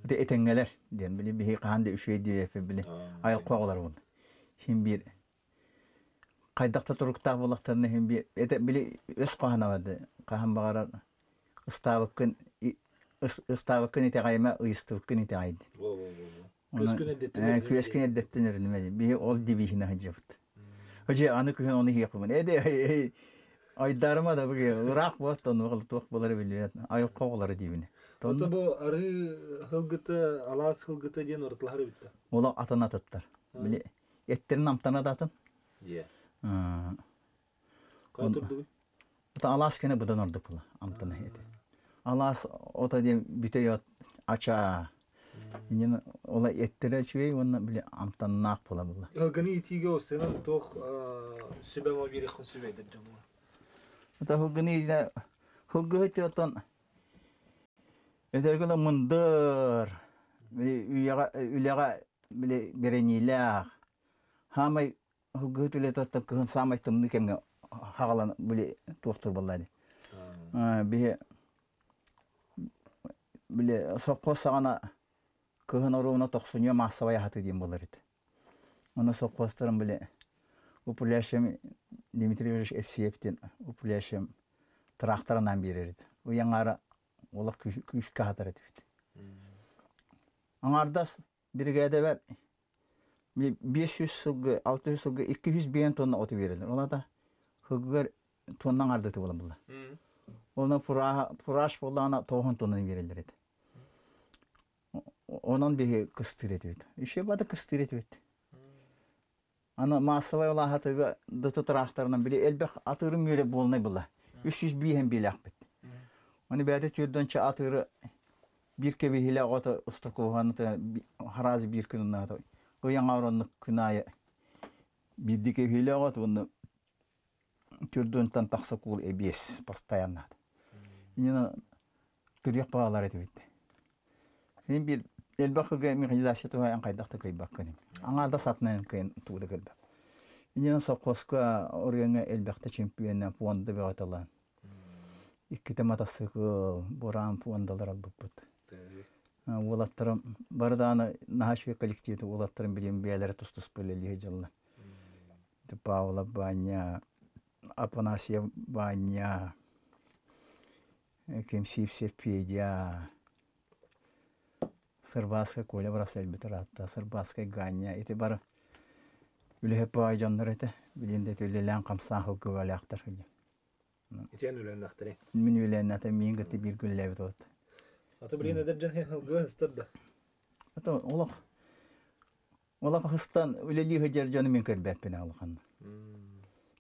Ити этэҥҥэлэр диэн били биһи хаһан да үчүгэй диэбэппин били айылҕа оҕолорбун. Хин биир хайдах да туруктаах буоллахтарына иһин это били өс хаһан хаһан баҕарар ыстаабыккын ыстаабыккын итэҕэйимэ ыйыстыбыккын итэҕэй күөскүн эрдэттэн өрүнүмэ биһи ол дибииһинэ сылдьабыт Дьэ аны күһүн ону иһиэхпин эде айдарыма да бу ыраах буолтон туох буолара биллибэт айылҕа оҕолоро диибин Ото бу арыы хылгыта алаас хылгыта диэн ырытылаһар эбит да Олох атын атыттар били Эттерин амтана да атын. Дьиэ. Хайа турдугуй? Ото алаас кэнэ быдан ордук була амтана эти. Алаас ото диэн бүтэй от ача. Инньэ ола эттэрэ үчүгэй уонна били амтаннаах буола буолла. Ыһылганы иитиигэ уопсайынан туох сүбэ-ама биэриэххин сүбэйдэр дьоҥҥо? Ата ыһылганы иитэ ыһылгыһыт оттон этэргэ да мындыр үйэҕэ үлэҕэ били бэриниилээх хаамай Ыһылгыһыт үлэтэ кыһын саамай тымныы кэмҥэ хаҕалан били туохтуур буолла дии. Биһи били сопхуос саҕана кыһын оруобуна тохсунньу маассабай аһатыы диэн буолар этэ. Онно сопхуостарым били управляющим Дмитрий Иванович Евсеев диэн управляющим тыраахтарынан биэрэр этэ. Ый аҥаара олох күүскэ аһатар этибит. Аҥаардас Биригээдэбэр 500 сылгы, 600 сылгы 205 тонна оту биэрэллэр. Ол аата сылгыгар тонна аҥаардыты буолан булла. Онон фураж буоллаҕына 90 тоннаны биэрэллэр этэ. Онон биһи кыстыыр этибит. Еще бада кыстыыр этибит. Аны маассабай улааһатыга дыты тыраахтарынан били элбэх атыырым үөрэ буолнай была. 305 биэлээхпит. Оны бэйэтэ түрдөнчө атыыры биир кэбиһилэ оҕото устакуһаны хараас биир күн уннаата. Ыйаҥа ороннук күн аайы биирди кэбиһилэ оҕото уонна түрдүнтэн тахса куул эбиэс постоянно. Инна түрүөх баалар этибит. Мин биир элбэх сылга механизация туһаайан хайдах да кыайбаккын. Аҥаардас атынан кыайан тугу да көрбөт. Иннинэн совхозка оройуоҥҥа элбэхтэ чемпионнан пуонда бөҕөтөлөөн. Иккитэ матасыкыл, бураан пуондалар албыппыт. Уолаттарым бары даҕаны наһаа үчүгэй коллективты уолаттарым билим бэйэлэрэ тус-туспа үлэлии сылдьаллар. Павлов Ваня, Афанасьев Ваня, Ким Сивцев Федя, Сырбааскай Коля Брасельбит ыраатта, Сырбааскай Ганя ити бары үлэһит баай дьоннор этэ. Билигин да үлэлээн хамсаан сылгы үлэлээхтэр. Итиэн үлэлэннэхтэрий? Мин үлэлэннэтэ миин кытта бииргэ үлэлээбит вот. Аты билигин эдэр дьон сылгы ыстар да? Ато олох олох хыстан үлэлии сылдьар дьону мин көрбөппүн улахан.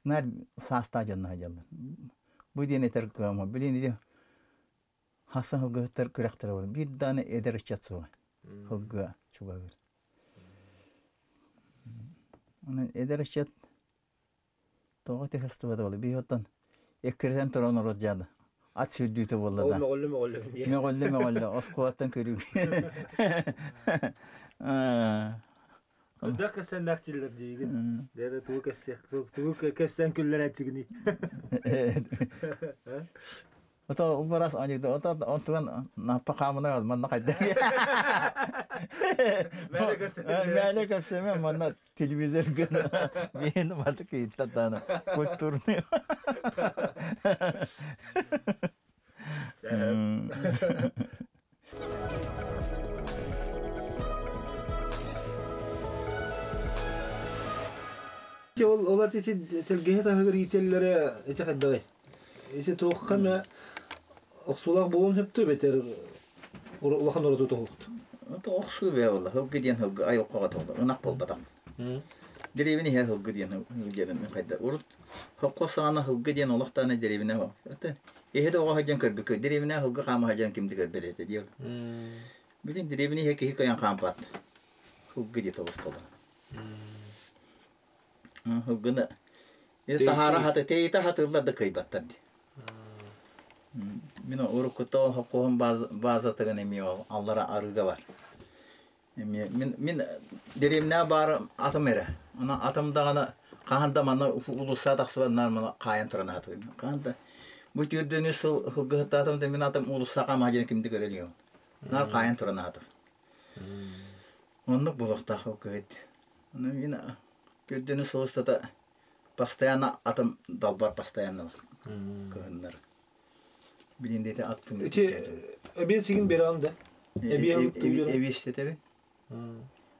Наар саастаах дьонно сылдьаллар. Бу диэн этэр кыама. Билин ити хасан сылгыһыттар күрэхтэрэ бар. Биир дааны эдэр ыччат суоҕа. Сылгыга чугаһыыр. Онон эдэр ыччат Тоҕо ити хыстыбата буолла? Биһи оттон эккирэтэн туран урут дьаада. Ат сүүрдүүтэ буолла да. Ол мөҕүллэ мөҕүллэ диye. Мөҕүллэ мөҕүллэ оскуолаттан көрүү. Кырдах кэссэннэхчиллэр диигин. Дэрэ тугу кэссиэх тугу кэпсээн күллэрээччигиний. Ото убарас анекдот ото онтуган наппа хаамына манна хайда. Мээнэ кэпсэмэ манна телевизор гына биһин маты кыйыттатаана культурный. Ол олар ити тэлгэһэ таһыгар иитэллэрэ ити хайдаҕый? Ити туохха эмэ охсуулаах буолуон сөптөө бэтэр улахан ороту тоһуохт. Ото охсуу бээ буолла. Сылгы диэн сылгы айылҕаҕа тоҕо ынах буолбатах. Дэриэбинэ иһэ сылгы диэн диэн мин хайда урут холкуос саҕана сылгы диэн олох даҕаны дэриэбинэ это иһэ да оҕо сылдьан көрбүккэ дэриэбинэ сылгы хаама сылдьан ким да көрбөт этэ диир. Билин дэриэбинэ иһэ киһи кыайан хаампат. Сылгы диэ тоҕусталар. Сылгыны таһаара хаты тейите хатыыллар да кыайбаттар дии. Мин уруккута холкуоһум базатыгын эмиэ ол аллара арыыга бар. Эмиэ мин мин дэриэбинэҕэ баар атым эрэ. Онон атым даҕаны хаһан да манна улуусса тахсыбат наар маны хаайан туран аһатыбын. Хаһан да бу түүрдүнү сыл сылгыһыттаатым да мин атым уулусса хаамаа диэн ким да көрө илигим. Наар хаайан туран аһатым. Оннук буолуохтаах сылгыһыт. Ону мин күрдүнү сыл устата постоянно атым далбар постоянно кыһыннар. Билин дети ат күнү Ити эбиэс сигин берем да? Эбиэс эбиэс тетэби.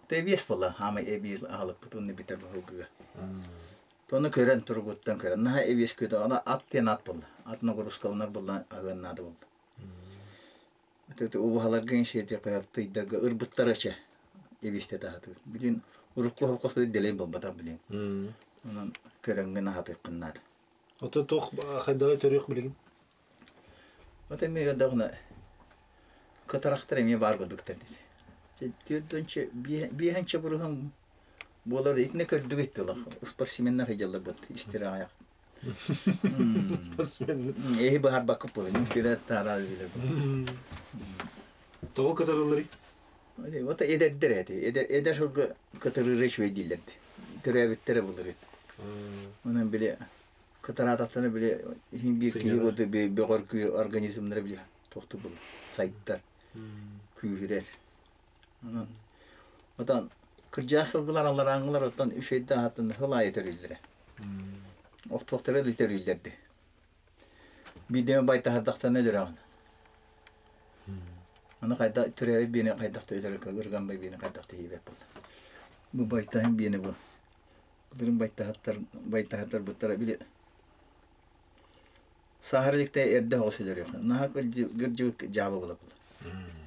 Те эбиэс буолла, хаамай эбиэс аһалыкпыт уонна битэр баһылгыга. Тону көрөн туругуттан көрөн, наһаа эбиэс көтө, ана ат диэн ат буолла. Ат нагрузкаланар буолла, аһыан наада буолла. Ити убаһаларга сиэти тыйдарга ырбыттара чэ эбиэстэ таһатыыр. Билин урукку холкос дэлэй буолбатах билин. Онон көрөҥҥүн аһатыаххын наада. Ото туох хайдаҕай төрүөх билигин? Ото эмиэ даҕаны кытарахтар эмиэ баар курдуктар диир. Түөртүнчэ биэһэнчэ буруһун буолар итинэ көрдүгүт тылах спортсменнар сылдьаллар истэр аҕайах. Спортсмен. Эһи быһарбакка буолан күрэ таараа билэр. Тоҕо кытарылларый? Вот эдэрдэр эти эдэр сылгы кытарыыры үчүгэй дииллэр. Төрөөбүттэрэ булар. Онон били кытараатахтана били иһин биир киһи буолду бөҕөргүүр организмнара били тохту бул сайдар күүһүрэр. Онон отон кырдьаҕас сылгылар алларааҥҥылар оттон үчүгэйдэ аһатын сыл аайы төрүүллэрэ. Охтуохтара да төрүүллэрди. Биирдэ байтаһардахтарына өлөрөҕүн. Аны хайда төрөөбүт биэни хайдах да өлөрө ырган бай биэни хайдах да иһибэт буолла. Бу байтаһын биэни бу. Былырын байтаһаттар байтаһаттарбыттара били Саһар иликтэ эрдэ оҕус өлөрүөх. Наһаа кырдьыбыт дьаабы була була.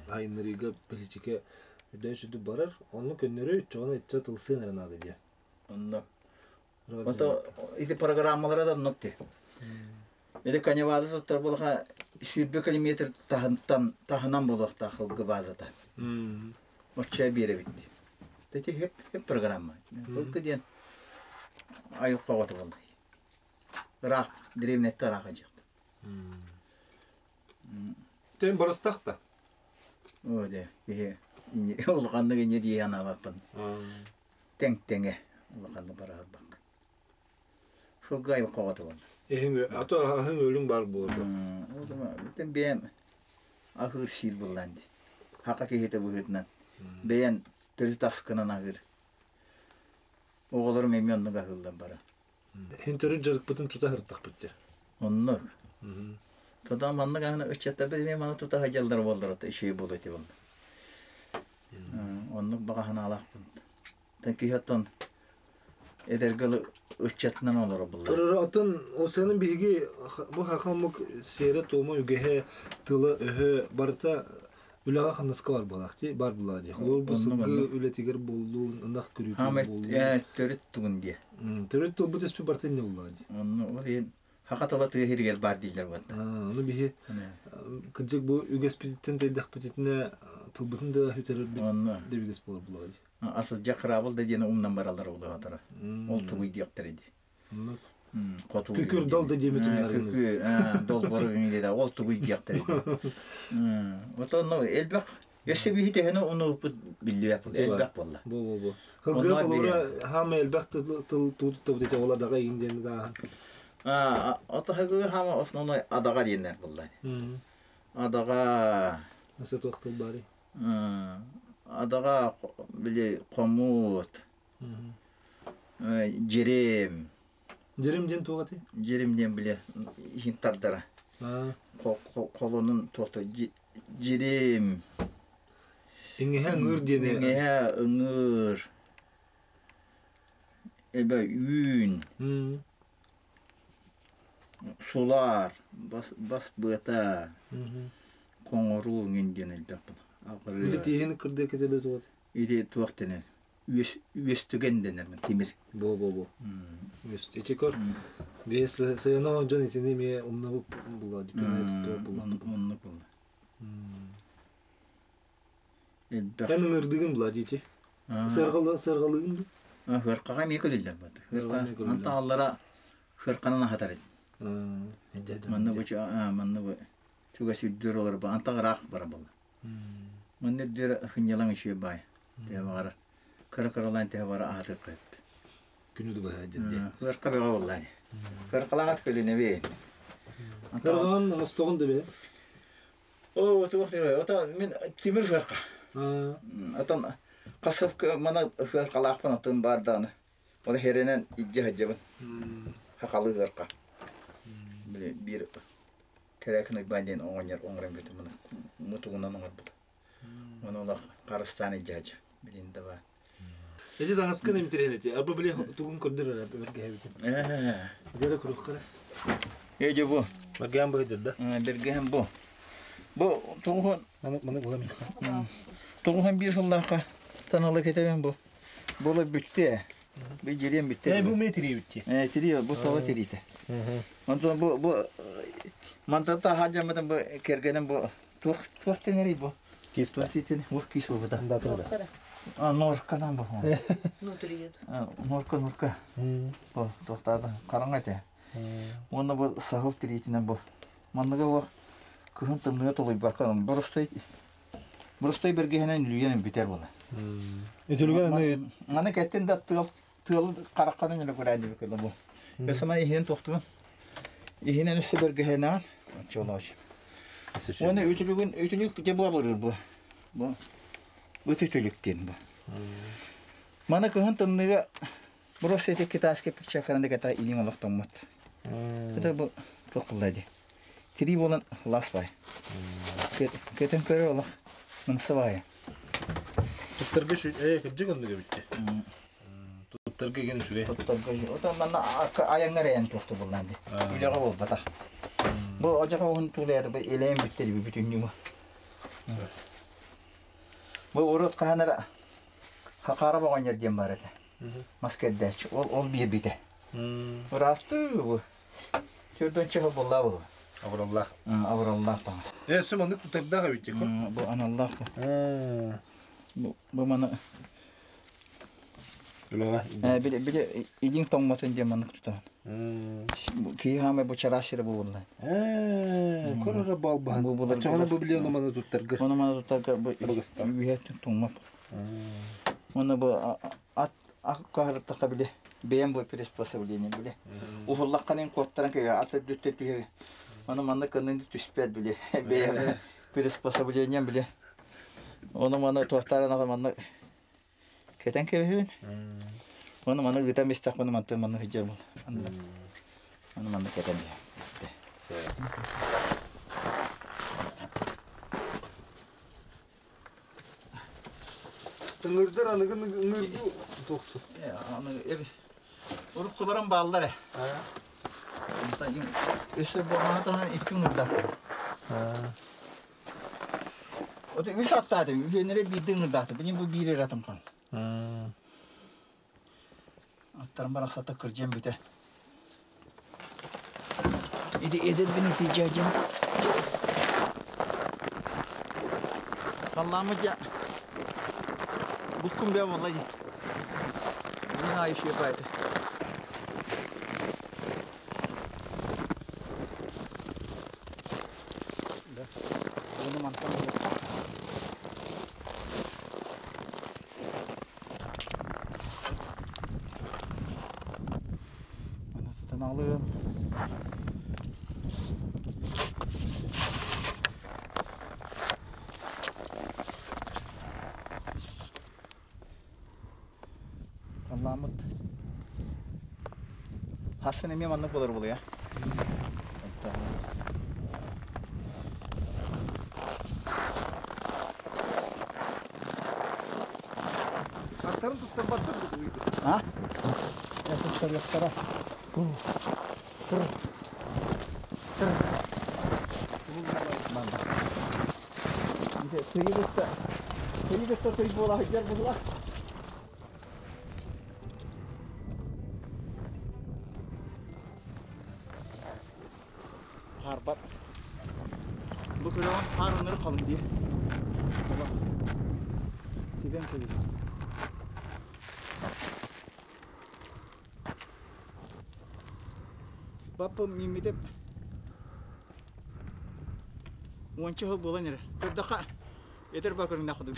Айыннарыыга политика үрдүн сүдү барар. Онну көннөрү чоҕун иччэ тылсыан эрэ наада диye. Онно. Ото ити программалара да оннук ти. Или коневада туттар буолаха 120 километр таһынтан таһынан буолуохтаах ылгы базата. Оччо биэрэбит дии. Ити хеп хеп программа. Ылгы диэн айылҕа оҕото буолла. Ыраах, древнеттэ ыраах дьиэхт. Тэн барыстах да. О дьэ, киһи улаханнык иньэ дии санаабаппын. Тэҥ-тэҥэ улаханнык бараһарбакка. Сылгы айылҕа оҕото буолла. Эһиҥ ато аһыҥ өлүҥ баар буолар. Бүтүн бэйэм аһыыр сиир буоллаан дии. Хака киһитэ быһыытынан. Бэйэн төрүт аскынан аһыыр. Оҕолорум эмиэ оннук аһыыллар бары. Һин төрүт дьарыкпытын тута сырыттахпыт дьэ. Оннук. Туда маннык аны ыччаттарбыт эмиэ маны тута сылдьаллар буоллар үчүгэй буолуо этэ буолла. Оннук баҕа санаалаахпын. Киһи оттон эдэргэ ыччатынан олоро булла. Турара оттон ол биһиги бу хаха омук сиэрэ-туома үгэһэ, тыла-өһө барыта үлэҕэ хамнаска бар буолаах дии, бар буолаа дии. Холобур бу сылгы үлэтигэр буоллун, ынах көрүүтүгэр буоллун. Төрүт тугун дии. Төрүт тылбыт өспү барыта инне буоллаҕа дии. Онно ол иһин хаха тыла тыа сиригэр баар дииллэр буолла. Ону биһи кырдьык бу үгэспититтэн тэйдэхпитинэ тылбытын да сүтэрэрбит да үгэс буолар буоллаҕа дии. Асылдьа кыраабыл да диэни умнан бараллар улаатара. Ол тугуй диэхтэрэ дии. Күкүр дол да диэбитим Күкүр долбору диэдэ ол тугуй диэхтэрэ дии. Отон элбэх өссө биһи төһөнү унууппут биллибэт элбэх буолла. Бу бу бу. Хылгы холура хаама элбэх тыл тыл туутуттабыт ити ол адаҕа иин диэн дааһын. Ото хагы хаама основной адаҕа диэннэр буолла. Адаҕа Өссө туох тыл баарый? Адаҕа били хомуут, дьирим. Дьирим диэн туох этэй? Дьирим диэн били иһин тардара. Холонун туохта дьирим. Иҥэһэ ыҥыыр диэн. Иҥэһэ ыҥыыр. Эбэ үүн. Сулаар, бас, бас быата, хоҥоруу иҥин диэн элбэх буолар. Били тииһин кырдыа кэтэлэ туох Или туох дэнэр? Үөс, үөстүгэн дэнэр тимир. Бу бу бу. Үөс ити көр. Биэс сыйана дьон итини эмиэ умнабыт була диккэнэ туттуа була. Оннук була. Элбэх. Эн ыҥырдыгын була дити. Сыарҕалы сыарҕалыгын ду? Хыркаҕа эмиэ көлүллэр бат. Хырка антааллара хырканан аһатар эт. Манна бу манна бу чугас үрдүөр олор ба антан ыраах бара буолла. Манна үрдүөр хынньалаҥ үчүгэй баай. Төһө баҕарар кыра-кыралаан төһө бара аһатыахха сөп. Күнү да быһа дьин. Хырка бөҕө буолла. Хыркалаҕат көлүнэбин. Хырҕаҕын оҥостоҕун да бе. Оо, туох диэ, ото мин тимир хырка. Отон хасыпка мана хыркалаахпын отон баар даҕаны. Оны херенен илдьэ сылдьабын. Хахалы ыарка. Били биир Кэрээкин Уйбаан диэн оҕонньор оҥорон бүтүн муну мутугунан оҥорбут. Ону олох харыстаан илдьэ сылдьа. Билин да баар. Эти таҥаскын эмтирэн эти. Арба били тугун көрдөр бэргэһэбитин. Дьэрэ куруккара. Э дьэ бу. Бэргэһэн быһыдыр да. Бэргэһэн бу. Бу тугун Маны маны булам. 91 сыллаахха таналык этэбин бу. Була бүттэ. Бу дьириэн бүттэ. Э, бу мен тирии бүтти. Э, тирии, бу тола тириитэ. Онтон бу бу мантан таһаадьаммытын бу кэргэним бу туох туох тэнэрий бу? Кисло. Титин, вот кис болбута. Да, да. А, норканан бу. Внутри. Норка, норка. Бу, тохтаады, караңа те. Уонна бу саһыл тириитинэн бу. Манныга бу кыһын тымныга толуйбакка боростой боростой бэргэһэнэн үлүйэн бүтэр була. Үтүлгэн Маны кэттин да тыал тыал харахханан эле көрәнди бу бу. Өсөмөн иһинен тохтугун. Иһинен өссө бэргэһэнэн чолооч. Уонна үтүлүгүн үтүлүк же буа барыр бу. Бу үтүлүк диэн бу. Маны кыһын тымныга просто эти китайский перчатканы ката илиң олохтоммут. Это бу тохулла ди. Тири болан ласпай. Кетен көрө олох нымсыбай. Туттарга şu кырдьык оннуга бүтте. Туттарга ген үчүгэй. Туттарга ота манна аяңнар ээн туохту буллан ди. Үлэҕэ буолбатах. Бу ожаҕа уһун туулайар бу элээн бүттэ ди бүтүннүү. Бу урут хаһанара хакара боҕонньор диэн бар этэ. Мас кэрдээччи. Ол ол биэрбитэ. Ыраатты бу. Төрдөн чыһыл буллаа булу. Абыраллаах. Абыраллаах таҥас. Өссө маннык туттардаах эбит Бу аналлаах бу. Бу маны Үлэҕэ. Били били илиҥ тоҥмотун диэн маннык тутаҕын. Киһи хаамай бу чараас сирэ буолла. Көрөрө балбаһын. Бу булар. Чаҕына бу билиэн маны туттарга. Оны маны туттарга бу Табыгастаах. үһэттин тоҥмот. Оны бу ат аккаарыттаха биле бэйэм бу приспособление биле. Уһуллахханын куоттаран кэгэ ат үрдүттэ түһэ. Оны манны кынын түспэт биле. Бэйэм приспособлением биле. Оны маны туохтаран ага манны кетен кэбиһин. Оны маны ыытан бистах маны манты маны хыджар бол. Оны маны кетен бие. Ыҥырдар аныгын ыҥырду тохту. Аны уруккуларым бааллар э. Өссө буҕаатаһан икки ыҥырда. Ото үс аттааты, үлэннere биирде ыҥырдааты. Бинин бу биир эратым хан. Аттарым барахсата кырдьан бүтэ. Иди эдербин ити дьадьым. Халламы жа. Буккум бе болла ди. Бин айы шуя байды. Bunu mantан Bunu tutan alıyorum. Allah'ımın Hasan emmi manнык болар бұл я. Аттарын туттар баттыр бу. А? Я тут яктара. Тыйыбытта. Тыйыбытта тый буола сылдьар буолла. Харбат. Бу күрөҕүн хаар оннору халыҥ дии. Олох. Тибэн кэбиһэр. Баппым мииммитим уонча сыл буолан эрэр. Көрдөххө этэр ба көрүҥнээх курдук.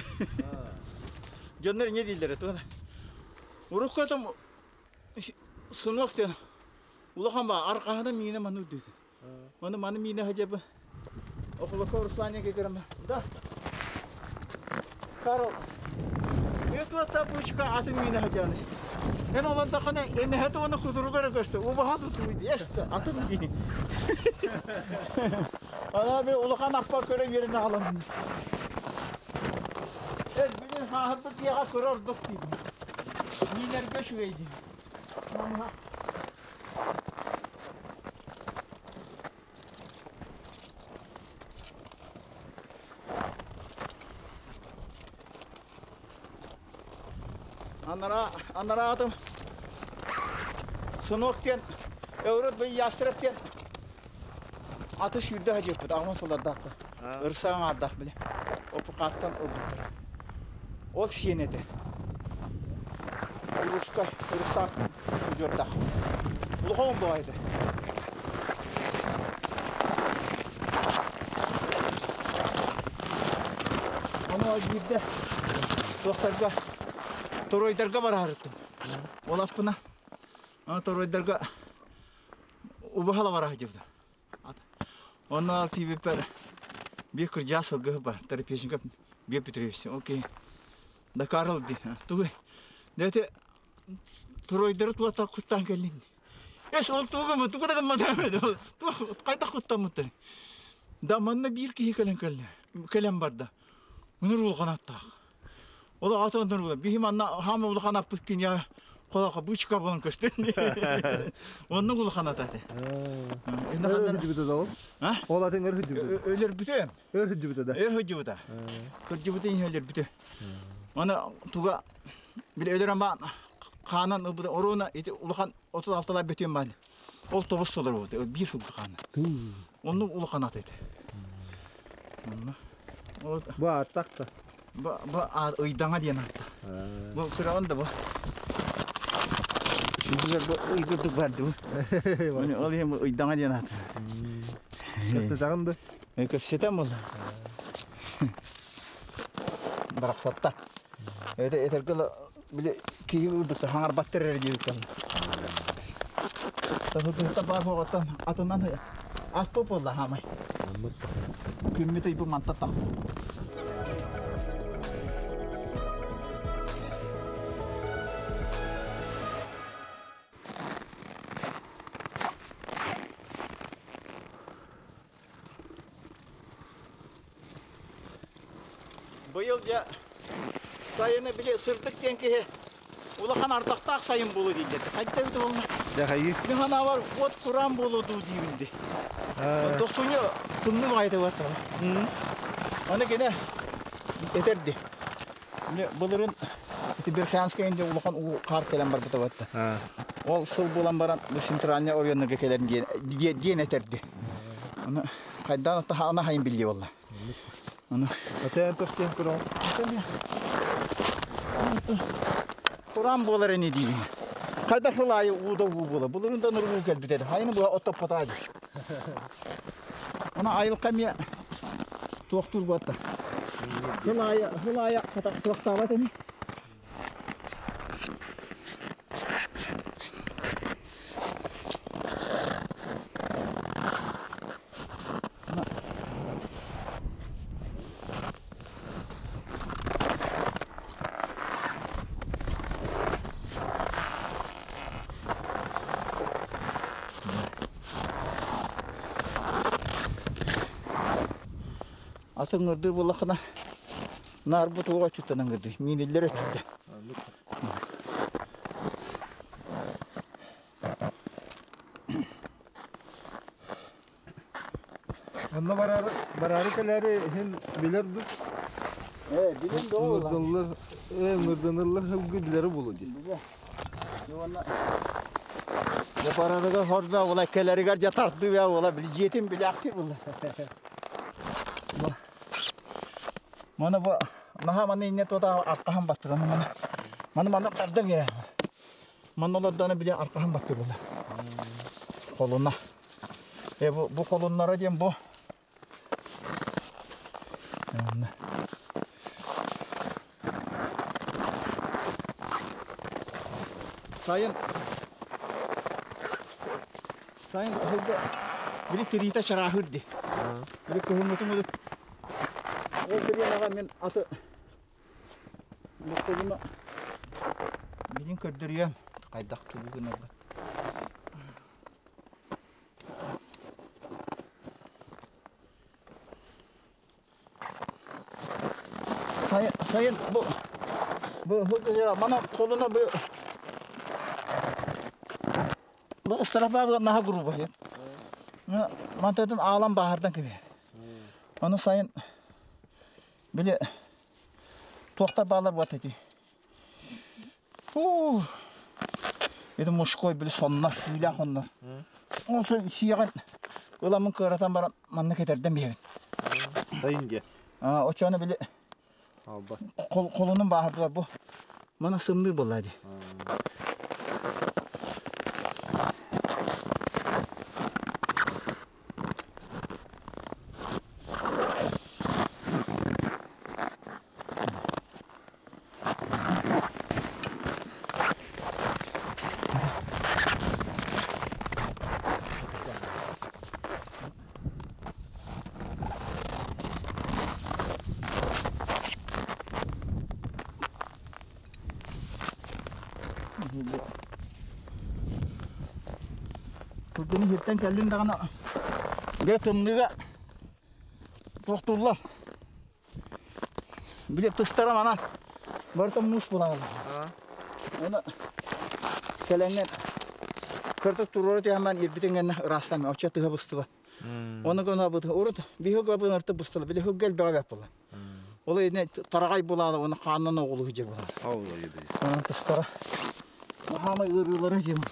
Дьоннор инньэ дииллэрэ туона. Урукку там сынок диэн улахан ба арҕаһынан миинэ маны үрдүтэ. Маны маны миинэ хадьабы. Окулака Руслане кекерем. Да. Карл. Это пучка атын миинэ хадьаны. Эн олордоххуна эмэһэ тугуна кутуругар көстө. Убаһа тутуй эст атын дии. Ана би улахан аппа көрө үөрэнэ хаалан. Эс билин хааһырбыт киэҕэ көрө ордук дии. Миинэргэ үчүгэй дии. Намыһах. Анараа анараа атым Сынок диэн Эурут бу Ястреб диэн аты сүүрдэ сылдьыппыт аҕам сыллардаахпын. Ырсаан ааддаах били. Опукааттан ылбыттара. Ол сиэн этэ. Уруска, Урусаак удьуордаах. Улахан баҕайы этэ. Ону биирдэ туохтарга Торуойдарга бараһарыттым. Ол аппына Торуойдарга убаһала бараһа дьыбыта. Онно тиийбиппэр биир кырдьаҕас сылгыһыт бар, Тарапешников Биэ Петрович. Ол киһи Дакарл дии. Тугуй? Дэтэ Туруойдары тула куттаан кэллин. Эс ол тугу гыммыт, тугу да гыммат. Хайдах куттаммыттар. Да манна биир киһи кэлэн кэллэ. Кэлэн барда. Үнүр улахан аттаах. Ол аҕата онтон була. Биһи манна хаама улахан аппыт киниэхэ холоха бычка буолан көстөн. Оннук улахан ата этэ. Өлөрбүтэ да ол? Ол атын өлөрбүтэ. Өлөрбүтэ. Өлөрбүтэ да. Өлөрбүтэ. Кырдьыбыта иһин өлөрбүтэ. Оны туга били өлөрөн баан хаанан ылбыта оруона ити улахан 36 бөтүөн баан. Ол тобус солор болду. Биир сылды хаана. Оннук улахан ат этэ. Онно. Бу ааттах да. Бу бу ыйдаҥа диэн аатта. Бу кыраҕын да бу. Бу бу ый курдук барды бу. Ол иһин бу ыйдаҥа диэн аата. Кэпсэтэҕин да? Кэпсэтэн буолла. Барахсатта. Это этэргэ били киһи үрдүктэ хаҥарбаттар эрэ диэбиттэн. Таһытыһыта баар буоҕаттан атынан ат буолла хаамай. Күммүт ыйбы манта тахса. Быйыл дьэ сайыны били сырдык диэн киһи улахан ардахтаах сайын буолуо дииллэр. Хайда эбит буолла? Дьэ хайыы. Мин санаабар уот кураан буолуо дуу диибин дии. Тохсунньу тымныы баҕайыта буолла. Аны кини этэрди. Былырын ити Берхянскай инде улахан уу хаар кэлэн барбыта буолла. Ол сыл буолан баран бу центральный оройуоннарга кэлэн диэн этэрди. Аны хайдаан ана хайын билли буолла. Аны Атаан тохтен куран. Куран буолар ини диибин. Хайда сыл аайы ууда уу буола. Былырын уу кэлбит этэ. Хайыны була оттоппотаа дии. Ана айылка эмиэ туохтуур буолта. Хыл аайы, хыл аайы туохтаабат ини. Атын ырдыы буоллахына наарбыт уоҕа өттүттэн ыҥырдыы, мииниллэр өттүттэн. Онно бараары, бараары кэлээри иһин билэр дуу? Ээ, билин да Ыҥырданылар, ыҥырданылар сылгы билэри буолуо дии. Дьэ барарыгар хордо була кэлэригэр дьэ тардыы була били дьиэтин билээхтии була. Маны бу наһаа маны инне тута аркаһан баттыган маны маны маны тарда биэрэ. Манна олордоно били аркаһан баттыр була. Холуна. Э бу бу холуннара диэн бу. Сайын сайын ыһылга били тириитэ чарааһыыр дии. Били кыһыҥҥытын ол бириэмэҕэ мин аты Боккугуна билин көрдөрүөм хайдах тугу гынарбын. Сайын, сайын бу бу мана холуна бу бу ыстарапаа наһа грубо. Мантан аалан баһардан кэбиһэр. Ону сайын били туохтар баалар буолта ити. Фу. Это мужской били соннор, түүлээх оннор. Ол сиэҕин ыламмын кыаратан баран манна кэтэрдэн биэбин. Сайын дьэ. Очону били Холунун бааһырдылар бу. Мана сымныы буолла дии. Сылгыны иһиттэн кэллин даҕаны били тымныыга тохтууллар. Били тыстара манан барыта муус булаҕалар. Оны кэлэҥҥин кырдык туруора түһэн ирбитин гэннэ ыраастаан оччо тыһа быстыба. Оны гына урут биһиги бынырты быстылы били хылга элбэҕэ бэп була. Ол ине тараҕай булаалы оны хааннан оҕулу же була. Онон тыстара хаамай ыарыылара диэн.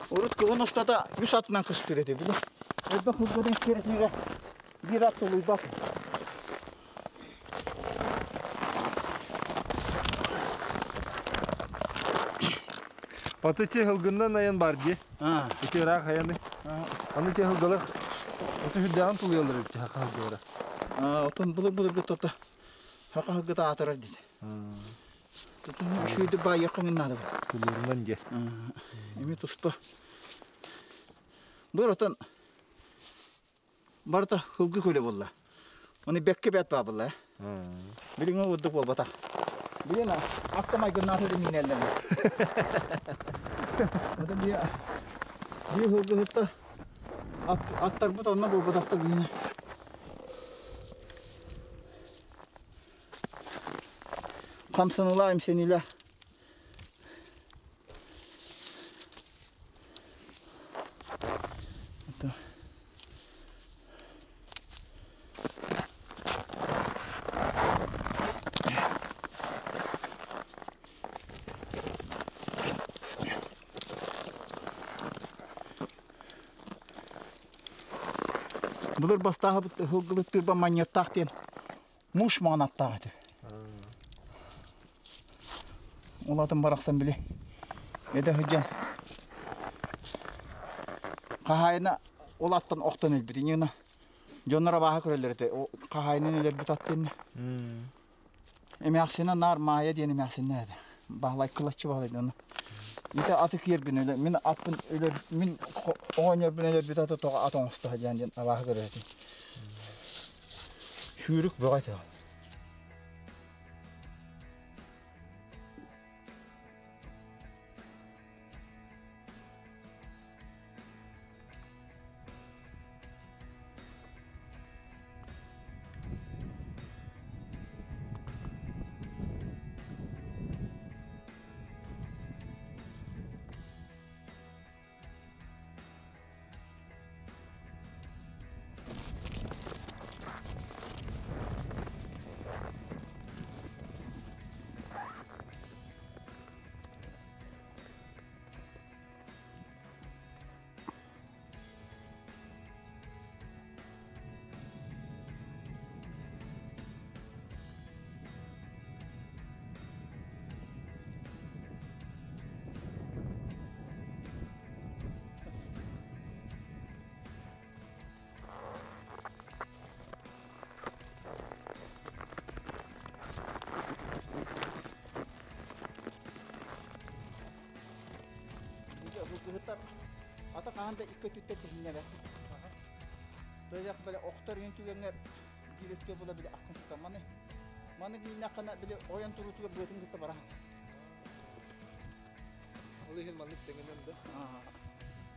Урут кыһын устата үс атынан кыстыыр этэ били. Элбэх хылгатын сиэрэтигэ биир ат тулуйбат. Аты те хылгыннан айан бар дии. Ити ыраах айаны. Аны те хылгалар оту үрдээҕин тулуйаллар эбит хаха хылгалара. Отон былыр-былыргы тота хаха хылгыта аатырар диде. Тутун үчүгэйдик баайыахха наада. Тулуурунан дьэ. Эми туспа. Бу отон барыта һылгы көлө буолла. Оны бэккэ бэт баабылла. Билиҥҥи курдук буолбатах. Билин акка майгыннаата да миинэллэр. Это би би һылгыһытта аттарбыт онно буолбатахта биһине. Хамсаныла имсенилэ. Былыр бастаахыбыт һылгылыттыырба манньыаттаах диэн муш маҥан аттаах этэ. Улаатан барахсан били эдэ сылдьан хаһаайына ол аттан охтон өлбүт. Инньэ дьоннор абааһы көрөллөр этэ. Хаһаайынын өлөрбүт ат диэннэ. Эмээхсинэ наар Маайа диэн эмээхсиннэ этэ. Баһылай кылаччы баһылай ону. Ити аты киэрбин өлө мин аппын өлөр мин оҕонньорбун өлөрбүт аты тоҕо ат оҥосто диэн диэн абааһы көрөр этим. Сүүрүк бөҕө этэ. Быһыттар ата хаһан да икки өттүттэн тэһиннэрэ. Тойох бile охтор иһин түгэҥҥэ биир өттүө була бile аккын тутан маны маны мииннэххинэ бile ойон туруутугар быатын кытта бараһан. Ол иһин маннык тэҥинэн да.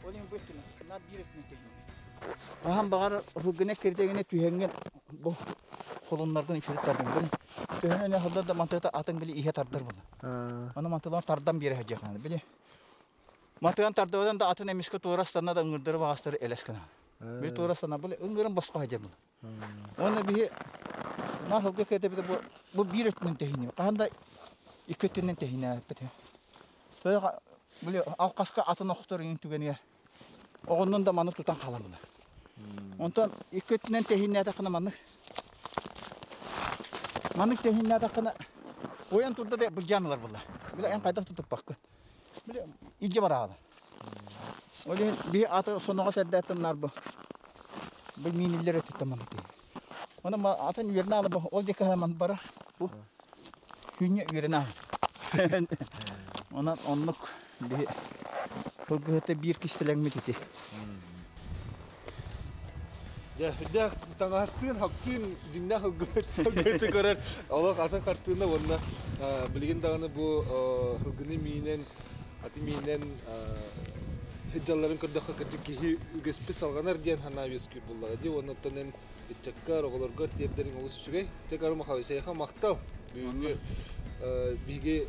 Ол иһин бу өттүнэн наар биир өттүнэн тэһиннэрбит. Хаһан баҕар һылгына кирдэгинэ түһэҥҥин бу холуннаргын үчүгэй тардын. Били төһөнөн эмэ сылдьар да мантыата атын били иһэ тардар буолла. Аны мантылан тардан биэрэ сылдьыаххына били мантыган тардыбатан да атын эмискэ туора ыстанна да ыҥырдары баҕастары элэс гына. Били туора ыстанна били ыҥырын босхо сылдьар буолла. Уонна биһи наар сылгы кэтэбитэ бу бу биир өттүнэн тэһииннибит. Хаһан да икки өттүнэн тэһииннээбиппит. Били алқаска атын охтор иҥин түгэнигэр оҕоннон да маны тутан хаалар була. Онтон икки өттүнэн тэһииннээтэххинэ маннык маннык тэһииннээтэххинэ ойон турда да былдьаан ылар буолла. Били эн хайдах тутуппаккын. Били илдьэ бараҕалар. Ол иһин биһи аты соноҕос эрдээттэн наар бу бу мииниллэр өттүттэн маннык тиһин. Онон атын үөрэнэ аала бу ол диэки ман барар. Бу күнньэ үөрэнэ аала. Онон оннук биһи кылгыһыта биир кистэлэҥмит ити. Дьэ, үрдээх таҥастыын, хаптыын дьиҥнээх ылгыты көрөр олох атын хартыына уонна билигин даҕаны бу ылгыны миинэн, аты миинэн сылдьалларын көрдөххө кырдьык киһи үгэспит салҕанар диэн санаа үөскүүр буоллаҕа дии уонна оттон эн ыччаккар, оҕолоргор тиэрдэриҥ олус үчүгэй. Дьэ, Карл Михайлович, эйиэхэ махтал. Бүгүҥҥү биһиги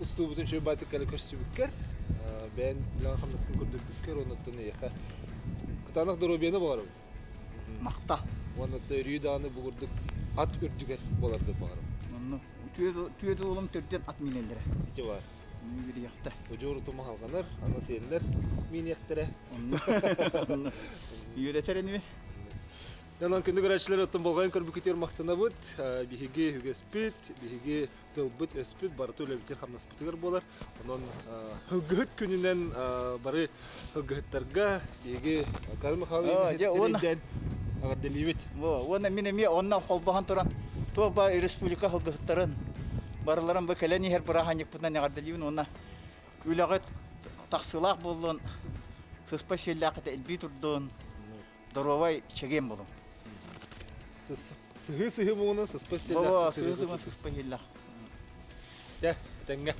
устуубутун үчүгэй баайтык кэлэ көрсүбүккэр, бэйэн үлэҕин-хамнаскын көрдөрбүккэр уонна оттон эйиэхэ кытаанах доруобуйаны баҕарабын. Махтал. Уонна өрүү даҕаны бу курдук ат үрдүгэр буоларгын баҕарабын. Онно түөрт уолум төрдүөн ат миинэллэрэ. Ити баар. Үөрүйэхтэ. Удьуор утума халҕанар, аны сиэннэр мииниэхтэрэ. Онно. Үөрэтэр инибин. Онон күндү көрөөччүлэр оттон болҕойон көрбүкүтүгэр махтанабыт. Биһиги үгэспит, биһиги тылбыт-өспүт барыта үлэбитигэр-хамнаспытыгар буолар. Онон Һылгыһыт күнүнэн бары һылгыһыттарга биһиги Карл Михайлович эҕэрдэлиибит. Уонна мин эмиэ онно холбоһон туран туох баар республика һылгыһыттарын барыларын бу кэлэн иһэр бырааһынньыкпытынан эҕэрдэлиибин уонна үлэҕит тахсыылаах буоллун, сыспай сиэллээххит элбии турдун, доруобай чэгиэн буолуҥ. Сыһыы-сыһыы муҥунан сыспай сиэллээх. Сыһыы-сыһыы сыспай сиэллээх. Дьэ, этэҥҥэ.